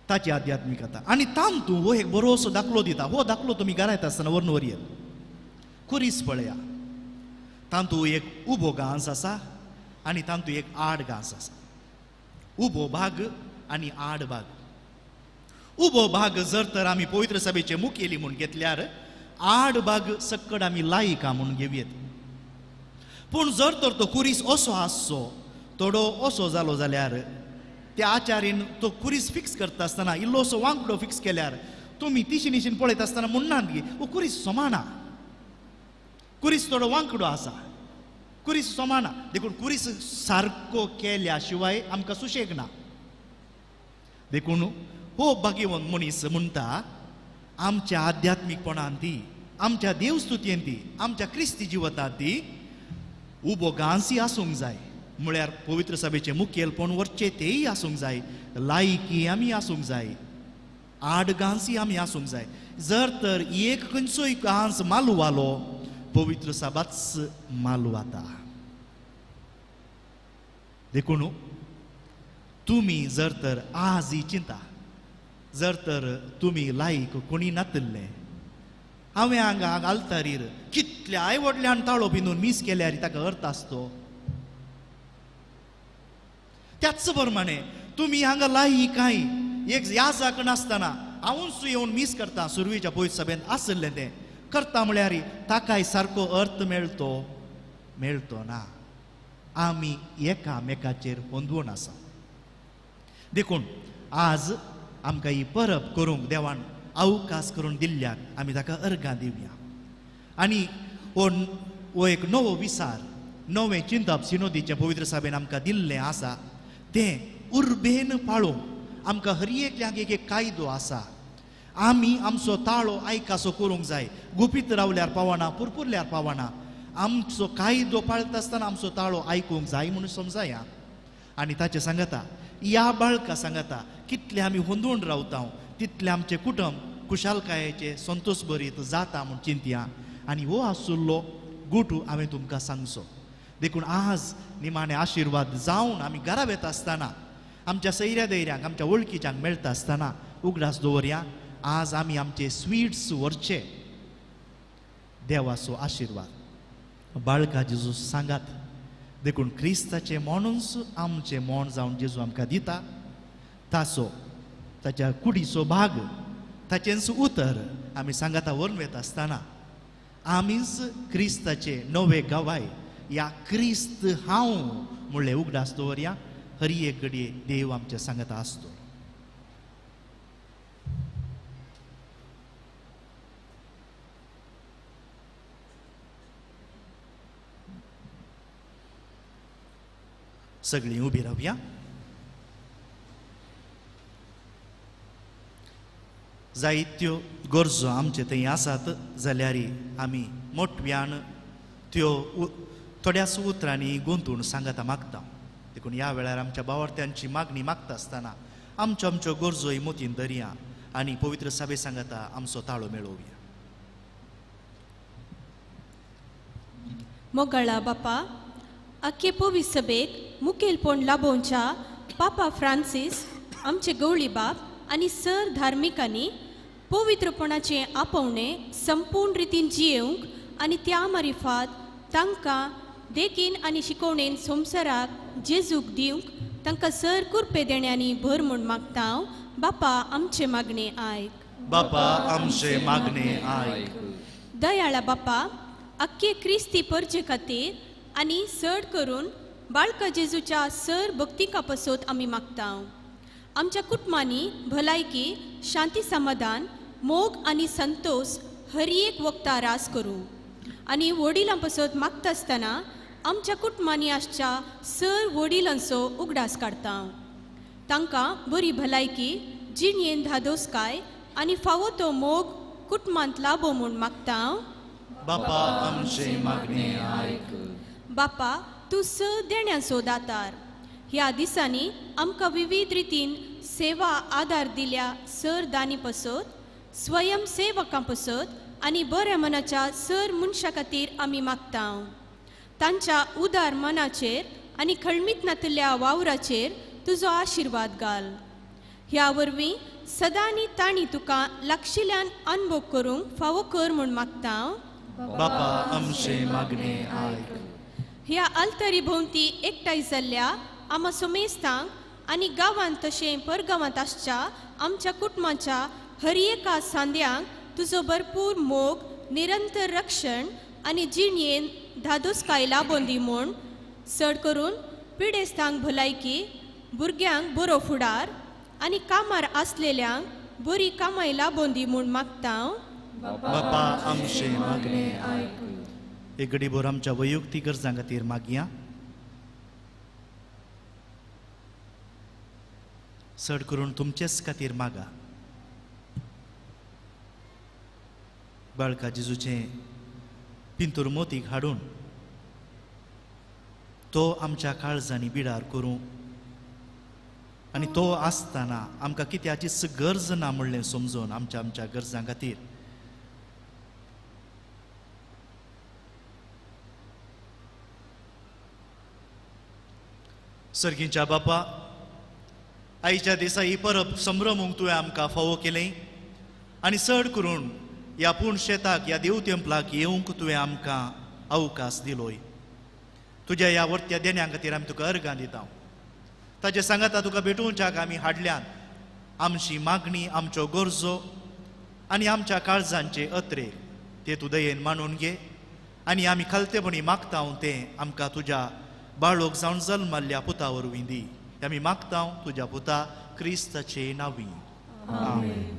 ताची आध्यात्मिकता. आनी तांतू हो एक बरोसो दाखलो दिता. हो दाखलो तुमी घरा येता आसतना व्हरून व्हरयेत. कुरीस पळया, तांतू एक उबो घांस आसा आनी तांतू एक आड घांस आसा. उबो भाग आनी आड भाग. उबो भाग जर तर आमी पवित्र सभेचे मुखेली म्हूण घेतल्यार आड भाग सकड आमी लायिका म्हूण घेवयेत. पूण जर तर तो कुरीस असो आसचो, थोडो असो जालो जाल्यार त्या आचार्यन तो कुरीस फिक्स करता आसतना इल्लोसो वांकडो फिक्स केल्यार तुमी तिशी निशीन पळयता आसतना म्हणनात की हो कुरीस सोमाना, कुरीस थोडो वांकडो आसा, कुरीस सोमाना. देखून कुरीस सारको केल्या शिवाय आमकां सुशेग ना. देखून हो भाग्यवंत मनीस म्हणटा आमच्या आध्यात्मीकपणान ती, आमच्या देवस्तुतयेन ती, आमच्या क्रिस्ती जिवतांत ती उबो घांसी आसूंक जाय. म्हळ्यार पवित्र सभेचें मुखेलपण वरचें तेय आसूंक जाय, लायकी आमी आसूंक जाय, आड घांसी आमी आसूंक जाय. जर तर एक खंयचोय घांस मालू आलो, पवित्र सभाच मालू आता. देखून तुमी जर तर आज ही चिंता, जर तर तुमी लायक कोणी नातिल्ले, हांवें हांगा आल्तारीर कितल्याय व्हडल्यान ताळो पिंदून मीस केल्यार ताका अर्थ आसतो. त्याच प्रमाणे तुमी हांगा लायक कांय एक याजाक नासतना हांवूच येवन मीस करता सुरवेच्या पयस सभेंत आशिल्लें तें करता म्हळ्यार ताकाय सारको अर्थ मेळतो मेळतो ना. आमी एकामेकाचेर गोंदवण आसा. देखून आज आमकां ही परब करूंक देवान अवकाश करून दिल्ल्याक आमी ताका अर्गां दिवया. आनी हो एक नवो विचार, नवें चिंतप सिनोदीचें पवित्र सभेन आमकां दिल्लें आसा तें उर्बेन पाळूंक आमकां हर एकल्याक एक एक कायदो आसा. आमी आमचो ताळो आयकासो करूंक जाय. गुपीत रावल्यार पावना, पुरपुरल्यार पावना. आमचो कायदो पाळता आसतना आमचो ताळो आयकूंक जाय म्हणून समजाया. आनी ताचें सांगता ह्या बाळका सांगता कितले आमी हुंदून रावता तितलें आमचें कुटुंब खुशालकायेचें संतोश भरीत जाता म्हूण चिंतया. आनी हो आशिल्लो गुटू हांवें तुमकां सांगचो. देखून आज निमाणे आशिर्वाद जावन आमी घरा वेता आसतना आमच्या सैऱ्या दैऱ्यांक आमच्या वळखीच्यांक मेळटा आसतना उगडास दवरया आज आमी आमचे स्वीट्स व्हरचे देवाचो आशिर्वाद बाळका जेजू सांगात. देखून क्रिस्ताचें म्हणूनच आमचें मोण जावन जेजू आमकां दिता ताचो ताच्या कुडीचो भाग ताचेंच उतर आमी सांगाता व्हरून वेता आसतना आमीच क्रिस्ताचे नवे गवाय ह्या क्रिस्त हांव म्हणलें उगडास दवरया. हर एक घडये देव आमच्या सांगाता आसतो. सगळीं उबी रावया. जायत्यो गरजो आमचे थंय आसात जाल्यार आमी मोटव्यान त्यो थोड्याच उतरांनी गुंतून सांगाता मागता. देखून ह्या वेळार आमच्या बावडत्यांची मागणी मागता आसतना आमच्यो आमच्यो गरजोय मोतीन धरया आनी पवित्र सभे सांगाता आमचो ताळो मेळोवया. मोगाळा बापा, आख्खे पवी सभेक मुखेलपण लाभोवच्या पापा फ्रांसीस आमचे गवळी बाप आनी सर धार्मिकांनी पवित्रपणाचें आपोवणें संपूर्ण रितीन जियेवंक आनी त्या मारिफात तांकां देखीन आनी शिकोवणेन संवसाराक जेजूक दिवंक तांकां सर कुरपे देण्यांनी भर म्हूण मागता. बापा आमचे मागणे आयक. बापा आमचे मागणे आयक. दयाळा बापा, आख्खे क्रिस्ती परजे खातीर आनी चड करून बाळका जेजूच्या सर भक्तिका पासत आमी मागता. आमच्या कुटुंबांनी भलायकी, शांती, समाधान, मोग आनी संतोष हर एक वखता रास करूं. आनी वडिलां पासत मागता आसतना आमच्या कुटुंबांनी आसच्या सर वडिलांचो उगडास काडता. तांकां बरी भलायकी, जिणयेन धादोसकाय आनी फावो तो मोग कुटुंबांत लाबो म्हूण मागता. बापा आमचे मागणे आयक. बापा, तूं स देण्याचो दातार. ह्या दिसांनी आमकां विविध रितीन सेवा आदार दिल्या सर दानी पासत, स्वयंसेवकां पासत आनी बऱ्या मनाच्या सर मनशां खातीर आमी मागता. तांच्या उदार मनाचेर आनी खळमीत नातिल्ल्या वावराचेर तुजो आशिर्वाद घाल. ह्या वरवीं सदांनी तांणी तुका लागशिल्ल्यान अनभोग करूंक फावो कर म्हूण मागता. बापा आमचे मागणे आयक. ह्या आल्तरी भोंवती एकठांय जाल्ल्या आमा सोमेस्तांक आनी गांवांत तशें परगांवांत आसच्या आमच्या कुटुंबाच्या हर एका सांद्यांक तुजो भरपूर मोग, निरंतर रक्षण आनी जिणयेन धादोसकाय लाबोवन दी म्हूण चड करून पिडेस्तांक भलायकी, भुरग्यांक बरो फुडार आनी कामार आसलेल्यांक बरी कामाय लाबोवन दी म्हूण मागता. बापा आमचे मागणे आयक. एक घडीभर आमच्या वैयक्तीक गरजां खातीर मागया. चड करून तुमचेच खातीर मागा. बाळका जेजूचें पिंतूर मोतीक हाडून तो आमच्या काळजांनी बिडार करूं आनी तो आसतना आमकां कित्याचीच गरज ना म्हणलें समजून आमच्या आमच्या गरजां खातीर सर्गींच्या बापा, आयच्या दिसा ही परब संभ्रमूंक तुवें आमकां फावो केलें आनी चड करून ह्या पूण शेताक ह्या देव तेंपलाक येवंक तुवें आमकां अवकाश दिलोय. तुज्या ह्या वर्त्या देण्या खातीर आमी तुका अर्गां दिता. ताचे सांगाता तुका भेटोवच्याक आमी हाडल्यात. आमची मागणी, आमच्यो गरजो आनी आमच्या काळजांचे अत्रे ते तूं दयेन मानून घे आनी आमी खालतेपणी मागता तें आमकां तुज्या बाळोक जावन जल्मल्ल्या पुता वरवीं दी. आमी मागता तुज्या पुता क्रिस्ताचे नांवी. आमेन.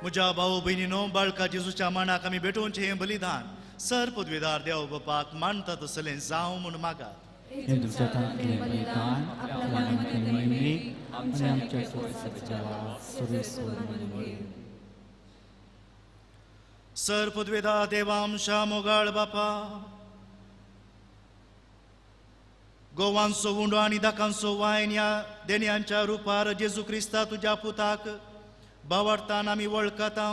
म्हज्या भाऊ भयणीनो, बाळका जेजूच्या मानाक आमी भेटोवचें हें बलिदान सर पदवीदार देव बापाक मानता तसलें जावं म्हूण मागात. सर पदवेदा देवा आमच्या मोगाळ बापा, गोवांचो उंडो आनी दाकांचो वायन ह्या देण्यांच्या रुपार जेजू क्रिस्ता तुज्या पुताक बावडतान आमी वळखता,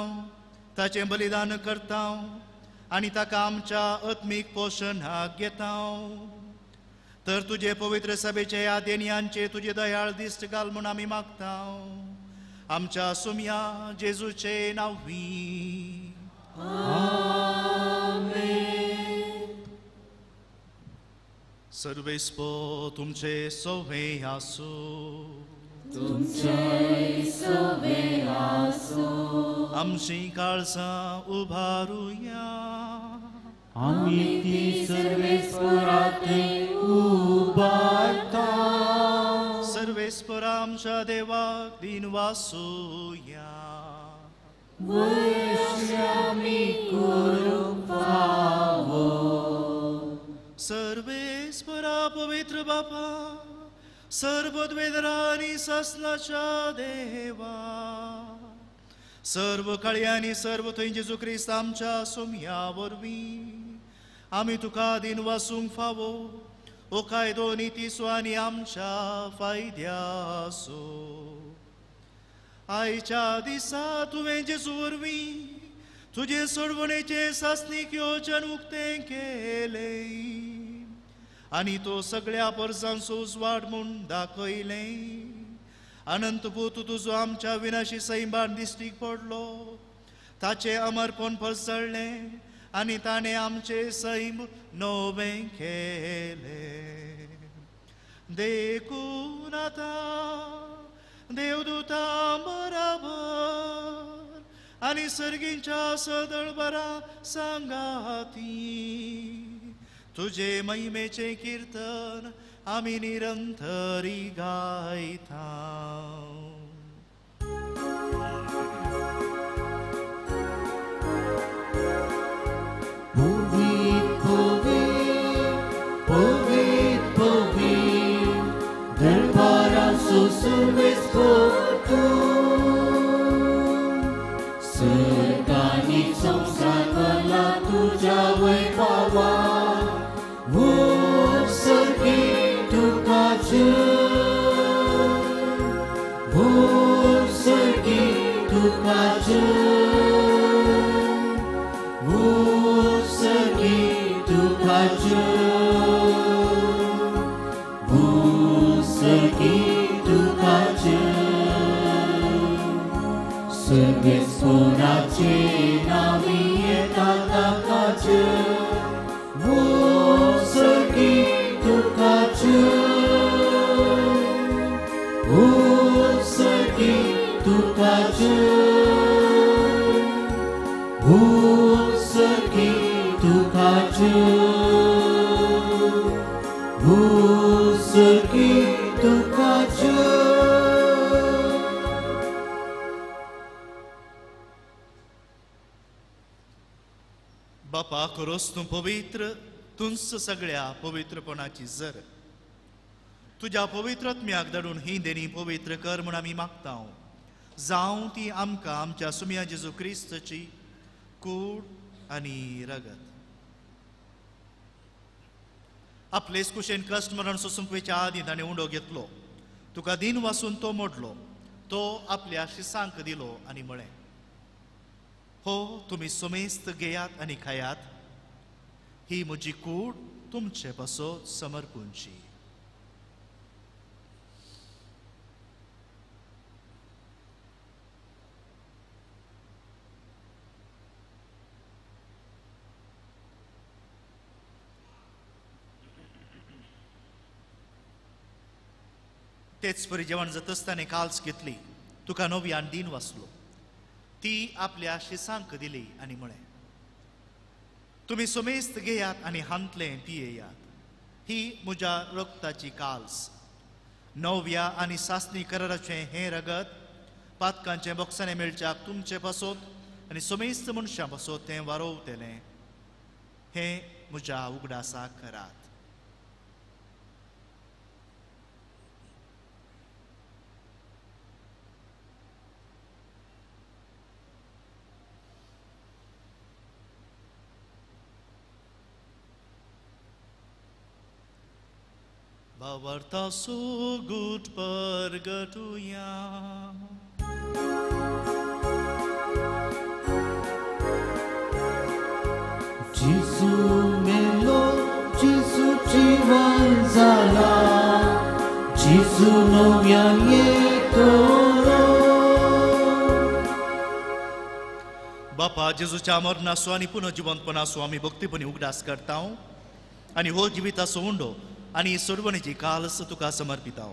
ताचें बलिदान करता आनी ताका आमच्या आत्मीक पोशणाक घेता. तर तुजे पवित्र सभेचे ह्या देण्यांचे तुजे दयाळ दिश्ट घाल म्हूण आमी मागता. आमच्या सुम्या जेजूचे नांवी. सर्वेस्पो तुमचे सोवे आसूं. तुमचे सोवे आसूं. आमची काळजां उबारुया. आमी ती सर्वेस्पराथंय उबारता. सर्वेस्परा आमच्या देवाक दिन वासुया. वयश्य आमी करूंक फावो. सर्वेस्परा पवित्र बापा, सर्वद्वेदरा आनी सासणाच्या देवा, सर्व काळयांनी सर्व थंय जेजू क्रिस्त आमच्या सोम्या वरवीं आमी तुका दिन वासूंक फावो ओ कायदो नितीचो आनी आमच्या फायद्याचो. आयच्या दिसा तुवें जेजू वरवीं तुजे सोडवणेचें सासणीक योजन उक्तें केलें आनी तो सगळ्या परसांचो उजवाड म्हूण दाखयलें. अनंत पूत तुजो आमच्या विनाशी सैमान दिश्टीक पडलो, ताचें अमरपण पसरलें आनी ताणें आमचें सैम नवें केलें. देखून आतां देवदूतां बराबर आनी सर्गींच्या सदळबरा सांगाती तुजे महिमेचें किर्तन आमी निरंतरी गायता. पवित्र पवित्र पवित्र पवित्र दरबाराचो सर्वेस्पर तूं, सर्गांनी संवसार भरला तुज्या वैभवान. व्हड सर्गी तुका जय, व्हड सर्गी तुका जय, व्हड सर्गी तुका जय, व्हड सर्वेस्पराचे नांवी येता ताका जय, ओ सर्गी तुका जय, ओ सर्गी तुका जय, ओ सर्गी तुका जय, ओ सर्गी तुका जय. बापा खरोच तूं पवित्र, तूंच सगळ्या पवित्रपणाची जर. तुज्या पवित्र आत्म्याक धाडून ही देणी पवित्र कर म्हूण आमी मागता. जावं ती आमकां आमच्या सुम्या जेजू क्रिस्ताची कूड आनी रगत. आपलेच कुशेन कश्ट मरण सोसूंक वयच्या आदीं ताणें उंडो घेतलो, तुका दिन वासून तो मोडलो, तो आपल्या शिसांक दिलो आनी म्हळें, हो तुमी समेस्त घेयात आनी खायात, ही म्हजी कूड तुमचे पासत समर्पूंची. तेच परी जेवण जातच ताणें काल्स घेतली, तुका नव्यान दिन वाचलो, ती आपल्या शिसांक दिली आनी म्हळें, तुमी समेस्त घेयात आनी हांतलें पियेयात, ही म्हज्या रक्ताची काल्स, नव्या आनी सासणी कराराचें हें रगत पातकांचें बोक्साणें मेळच्याक तुमचे पासत आनी समेस्त मनशां पासत तें वारोवतलें, हें म्हज्या उगडासाक करात. भावार्था सोगूट परगटुया. जेजू मेलो, जेजू जिवन जाला, जेजू नव्यान येतलो. बापा जेजूच्या मरणाचो आनी पुनर्जिवंतपणाचो आमी भक्तीपणी उगडास करता आनी हो जिविताचो उंडो आनी सोडवणेची कालस तुका समर्पिता.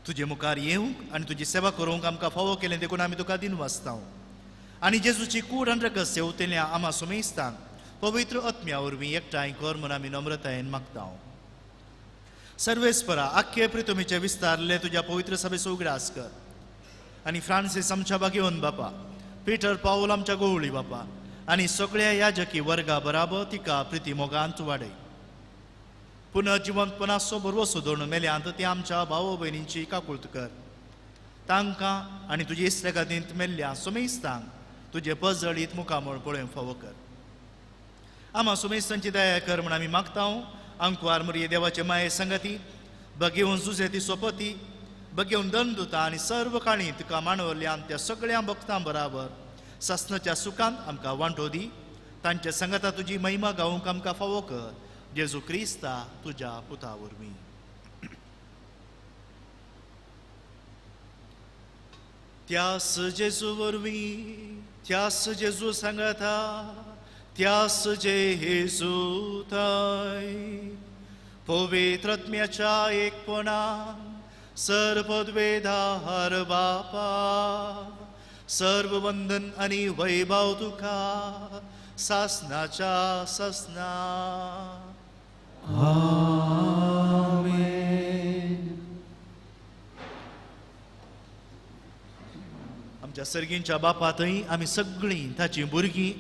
तुजे मुखार येवंक आनी तुजी सेवा करूंक आमकां फावो केलें देखून आमी तुका दिन वाचता. आनी जेजूची कूड आनी रगत सेवतेल्या आमा सुमेस्तांक पवित्र आत्म्या वरवीं एकठांय कर म्हूण आमी नम्रतायेन मागता. सर्वेस्परा आख्खे प्रितमीचे विस्तारले तुज्या पवित्र सभेचो उगडास कर आनी फ्रांसीस आमच्या बागेवन बापा, पिटर पावल आमच्या गोवळी बापा आनी सगळ्या याजकी वर्गा बराबर तिका प्रिती मोगांत वाडय. पुनर्जिवंतपणाचो भरवसो दवरून मेल्यांत ती आमच्या भाव भयणींची काकूळत कर. तांकां आनी तुजे इस्रेगादींत मेल्ल्या सुमेस्तांक तुजे पजळीत मुखामळ पळोवंक फावो कर. आमा सुमेस्तांची दया कर म्हूण आमी मागता. आंकवार मुरये देवाचे माये संगती बगेवन जुजेती सोपती बगेवन दंदुता आनी सर्व काणी तुका मांडवल्यान त्या सगळ्या भक्तां बराबर सासणाच्या सुखांत आमकां वांटो दी. तांच्या संगता तुजी महिमा गावंक आमकां फावो कर. जेजू क्रिस्ता तुज्या पुता वरवीं. त्यास जेजू वरवीं, त्यास जेजू सांगता, त्यास जेजू ताय पवित्र आत्म्याच्या एकपणान सर्वपदवेधार बापा, सर्व वंदन आनी वैभव तुका सासनाच्या सासना. आमेन. आमच्या सर्गींच्या बापा थंय आमी सगळीं ताचीं भुरगीं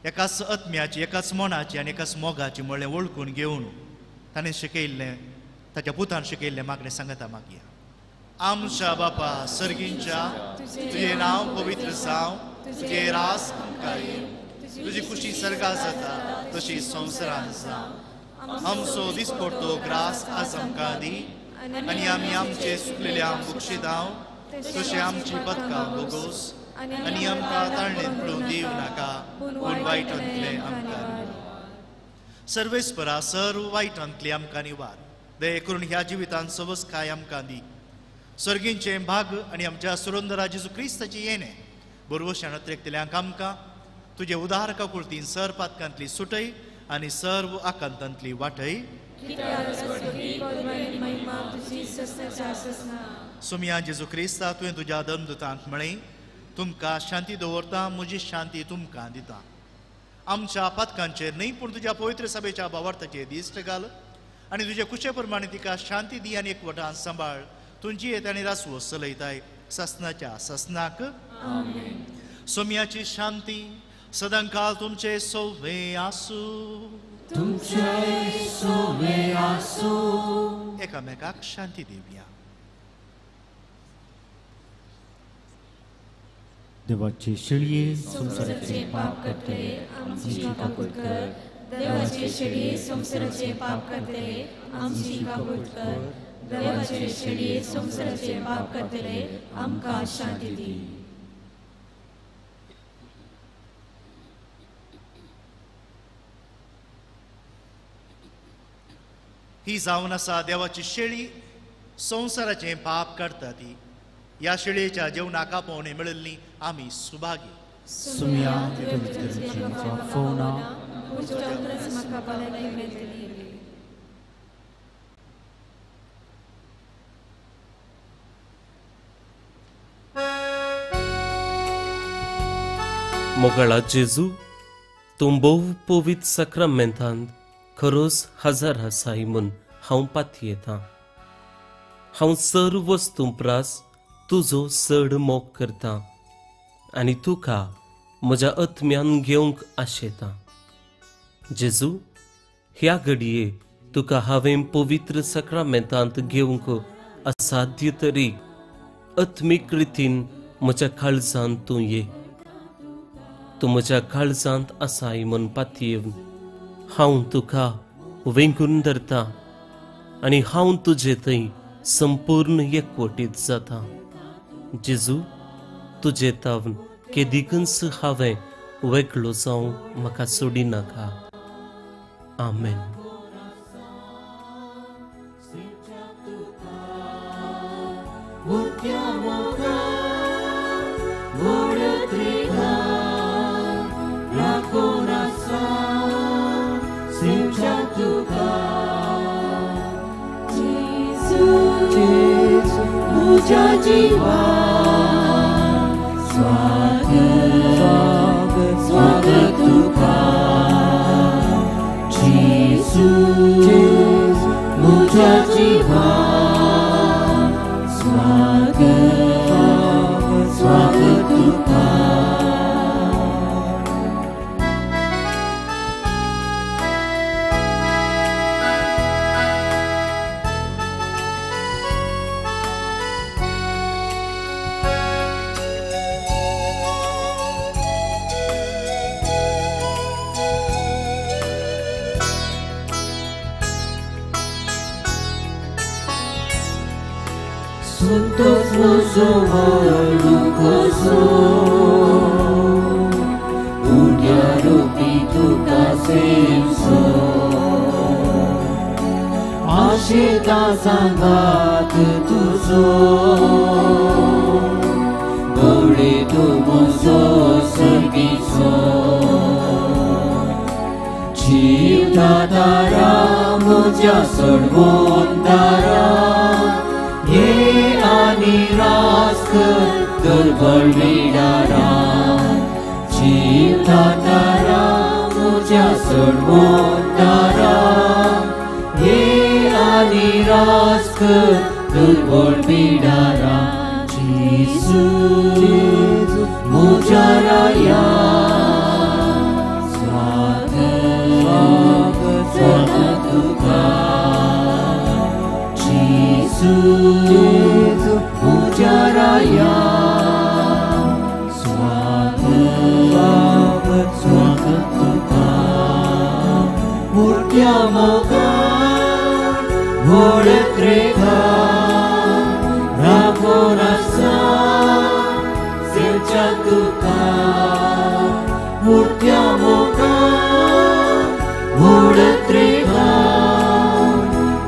एकाच आत्म्याची, एकाच मनाची आनी एकाच मोगाची म्हळ्ळें वळखून घेवन ताणें शिकयल्लें, ताच्या पुतान शिकयल्लें मागणें सांगता मागया. आमच्या बापा सर्गींच्या, तुजें नांव पवित्र जावं, तुजें रास आमकां येवं, तुजी खुशी सर्गा जाता तशी संवसारांत जावं. आमचो दिसपडतो ग्रास आज आमकां दी आनी आमी आमचे सुकलेल्या बक्षितांव तशें आमची पदकां बोगोस आनी आमकां ताळणेंत पडूंक दिवं नाका, पूण वायटांतलें आमकां निवार. सर्वेस्परा सर्व वायटांतलें आमकां निवार. दया करून ह्या जिवितांत सवसकाय आमकां दी. सर्गींचें भाग आनी आमच्या सुरंदरा जेजू क्रिस्ताची येणें बरवशान अत्रेकतल्यांक आमकां तुजे उदार काकुळतीन सर पातकांतली सुटय आनी सर्व आकांतांतली वाटय. सोमया जेजू क्रिस्ता, तुवें तुज्या दमदुतांक म्हळें, तुमकां शांती दवरता, म्हजी शांती तुमकां दिता. आमच्या पातकांचेर न्हय पूण तुज्या पवित्र सभेच्या भावार्थाचेर दिश्ट घाल आनी तुजे कुशे प्रमाणे तिका शांती दी आनी एकवटान सांबाळ. तुंजी येत आनी रासवो चलयताय ससनाच्या ससनाक. सोमयाची शांती सदांकाल तुमचे सोवे आसूं. तुमचे सोवे आसूं. एकामेकाक शांती दिवया. देवाचे शेळये संवसाराचे पाप करतले आमची काकूट कर. देवाचे शेळये संवसाराचे पाप करतले आमची काकूट कर. देवाचे शेळये संवसाराचे पाप करतले आमकां शांती दी. ही जावन आसा देवाची शेळी, संवसाराचें पाप काडटा ती. ह्या शेळयेच्या जेवणाक आपोवणें मेळिल्ली आमी सुभागी. मोगाळा जेजू, तूं भोव पवित्र साक्रामेंतांत खरोच हजार आसाय म्हूण हांव पातयेतां. हांव सर्व वस्तूं प्रास तुजो चड मोग करता आनी तुका म्हज्या आत्म्यान घेवंक आशेता. जेजू, ह्या घडये तुका हांवें पवित्र साक्रामेंतांत घेवंक असाध्य तरी आत्मीक रितीन म्हज्या काळजांत तूं ये. तूं म्हज्या काळजांत आसाय म्हूण पातयेवन हांव तुका वेंगून धरता आनी हांव तुजे थंय संपूर्ण एकवटीत जाता. जेजू, तुजे तावन केदिकूच हांवें वेगळो जावं म्हाका सोडिनाका. आमेन. तुझ्या जीवा स्वागत स्वागत तुका जेजू, तुझ्या जीवा स्वागत स्वागत तुका. Santos mozo walukoso Udyarupi tuka semso Ashita sangat tuzo Bole tu mozo sergiso Chivta tara mujya sarvon tara ये आनी रास्क दुर्बळ विडारा जीवता तारा मुझ्या सोडवून तारा ये आनी रास्क दुर्बळ विडारा जेजू मुझ्या राया स्वागत स्वागत तुका जेजू मुझ्या राया स्वागत स्वागत तुका. मोठ्या मोगान व्हड त्रेघा राखून आसा सेवच्या तुका. मोठ्या मोगान व्हड त्रेघा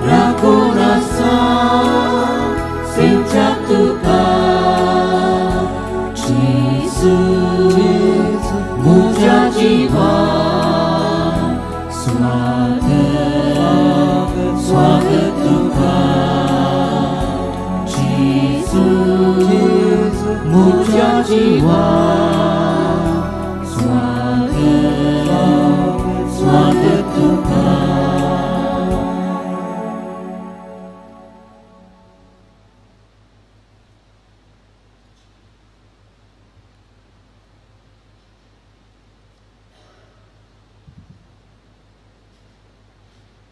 राखून आसा सेवच्या. तुका जेजू म्हज्या जिवा स्वागत स्वागत तुका जेजू म्हज्या जिवा स्वागत स्वागत तुका.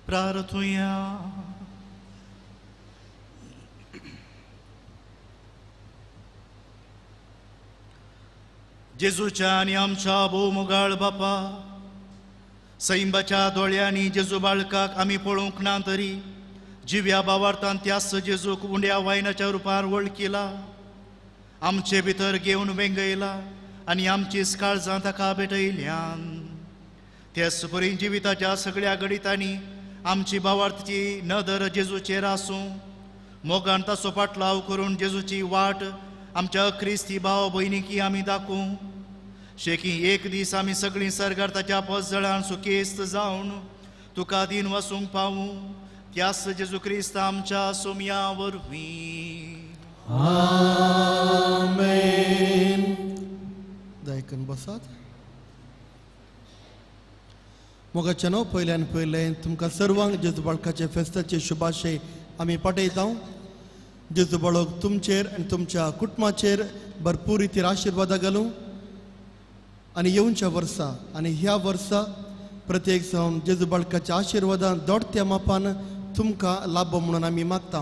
प्रार्थुया. जेजूच्या आनी आमच्या भोवमोगाळ बापा, सैंबाच्या दोळ्यांनी जेजू बाळकाक आमी पळोवंक ना तरी जिव्या बावार्थान त्याच जेजूक उंड्या वायनाच्या रुपार वळखिला, आमचे भितर घेवन वेंगयला आनी आमचीच काळजां ताका भेटयल्यान. त्याच परी जिविताच्या सगळ्या घडितांनी आमची बावार्थची नदर जेजूचेर आसूं, मोगान ताचो पाटलाव करून जेजूची वाट आमच्या क्रिस्ती भाव भयणीकी आमी दाखोवं. शेकी एक दीस आमी सगळीं सरकार ताच्या पजळान सुखेस्त जावन तुका दीन वसूंक पावूं, त्याच जेजू क्रिस्त आमच्या सोमया वरवीं. आमेन. दायकन बसात. मोगाच्या नांव पयल्यान पयलें तुमकां सर्वांक जेजू बाळकाचे फेस्ताचे शुभाशय आमी पाठयता. जेजू बाळक तुमचेर आनी तुमच्या कुटुंबाचेर भरपूर रितीर आशिर्वादां घालूं आनी येवच्या वर्सा आनी ह्या वर्सा प्रत्येक जावन जेजू बाळकाच्या आशिर्वादान दोडत्या मापान तुमकां लाभ म्हणून आमी मागता.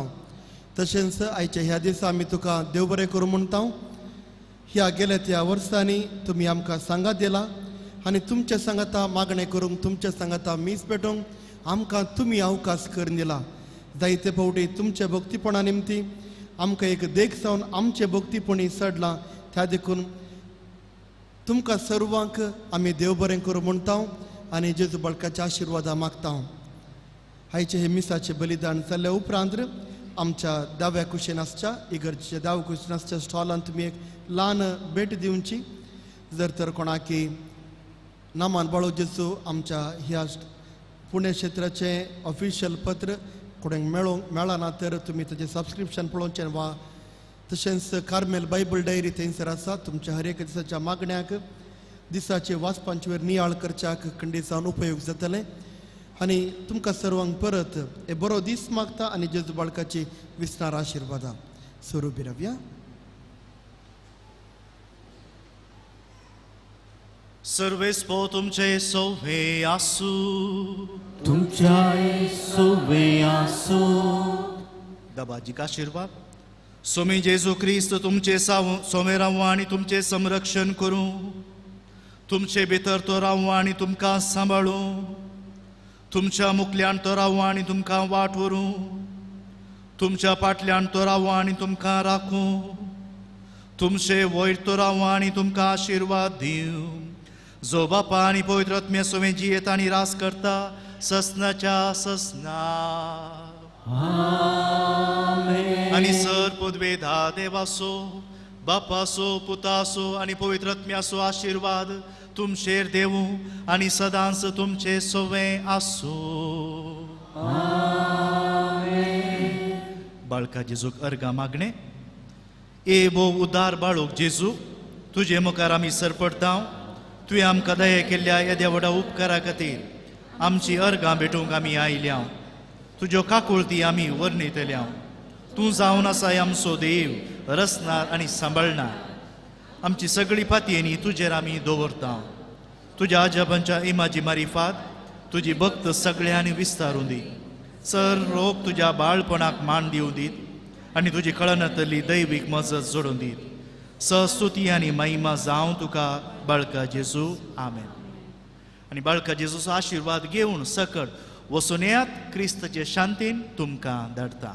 तशेंच आयच्या ह्या दिसा आमी तुका देव बरें करूं म्हणटा. ह्या गेल्या त्या वर्सांनी तुमी आमकां सांगात दिला आनी तुमच्या सांगाता मागणें करूंक, तुमच्या सांगाता मीस पेटोवंक आमकां तुमी अवकाश करून दिला. जायते फावटी तुमच्या भक्तीपणा निमती आमकां एक देख जावन आमचे भक्तीपणी चडलां, त्या देखून तुमकां सर्वांक आमी देव बरें करूं म्हणटा आनी जेजू बाळकाच्या आशिर्वादा मागता. आयचें हें मिसाचें बलिदान जाल्ल्या उपरांत आमच्या दाव्या कुशेन आसच्या इगर्जेच्या दाव्या कुशेन आसच्या स्टॉलान तुमी एक ल्हान भेट दिवची. जर तर कोणाकी नामान बाळो जेजू आमच्या ह्या पुणे क्षेत्राचें ऑफिशियल पत्र कोणाक मेळोवंक मेळना तर तुमी ताचें सबस्क्रिप्शन पळोवचें वा तशेंच कार्मेल बायबल डायरी थंयसर आसा. तुमच्या हर एक दिसाच्या मागण्याक दिसाचे वाचपांचेर नियाळ करच्याक खंडीत जावन उपयोग जातलें. आनी तुमकां सर्वांक परत हे बरो दीस मागता आनी जेजू बाळकाची विस्तार आशिर्वादां सुरू बिरवया. सर्वेस्पो तुमचे सोवे आसू, तुमच्या सोवे आसू. दबाजीक आशिर्वाद सोमी जेजू क्रिस्त तुमचे सोमे रावूं आनी तुमचें संरक्षण करूं, तुमचे भितर तो रावूं आनी तुमकां सांबाळूं, तुमच्या मुखल्यान तो रावूं आनी तुमकां वाट व्हरूं, तुमच्या फाटल्यान तो रावूं आनी तुमकां राखूं, तुमचे वयर तो रावूं आनी तुमकां आशिर्वाद दिवं. जो बापा आनी पवित्र आत्म्या सोवे जियेता आनी रास करता ससनाच्या ससना. आनी सर पदवेधा देवासो बापासो पुतासो आनी पवित्र आत्म्यासो आशिर्वाद तुमचेर देवूं आनी सदांच तुमचे सोवे आसूं. बाळका जेजूक अर्गां मागणें. ए भोव उदार बाळूक जेजू, तुजे मुखार आमी सरपडटा. तुवें आमकां दया केल्ल्या येद्या व्हडा उपकारा खातीर आमची अर्गां भेटूंक आमी आयल्या. तुज्यो काकुळती आमी वर्णितल्या. तूं जावन आसाय आमचो देव, रचणार आनी सांबाळणार. आमची सगळी पातयेनी तुजेर आमी दवरता. तुज्या आजबांच्या इमाजी मारिफात तुजी भक्त सगळ्यांनी विस्तारून दी. सर लोक तुज्या बाळपणाक मान दिवं दीत आनी तुजी कळनातली दैवीक मजत जोडून दीत. सस्तुती आनी महिमा जावं तुका बाळका जेजू. आमेन. आनी बाळका जेजूचो आशिर्वाद घेवन सकट वचून येयात. क्रिस्ताचे शांतीन तुमकां धाडटा.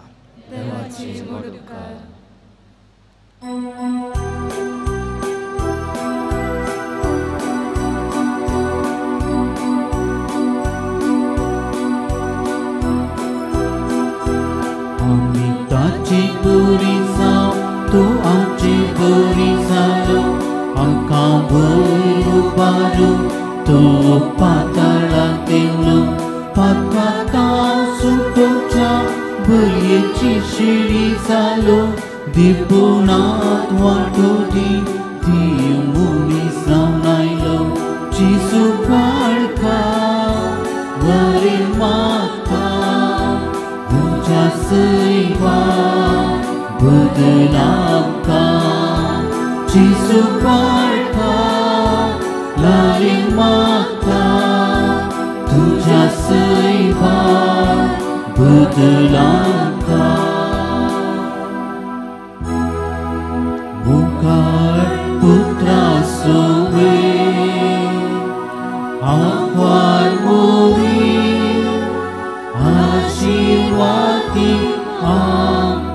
आमी ताची पुरी जावं बरी जालो आमकां वयर उबारू तो पाताळाक देंवलो पाताळांत सुटोवच्या बळयेची शिडी जालो दिपुणांत वांटो दी देव मनीस जावन आयलो जेजू बाळका बरें मागता तुज्या सैवान बदल आमकां जेजू बाळका लारी मागता तुज्या सैवान बदल आमकां मुखार पुत्रा सोवे आव्हान मोरी आशीर्वादी आमकां.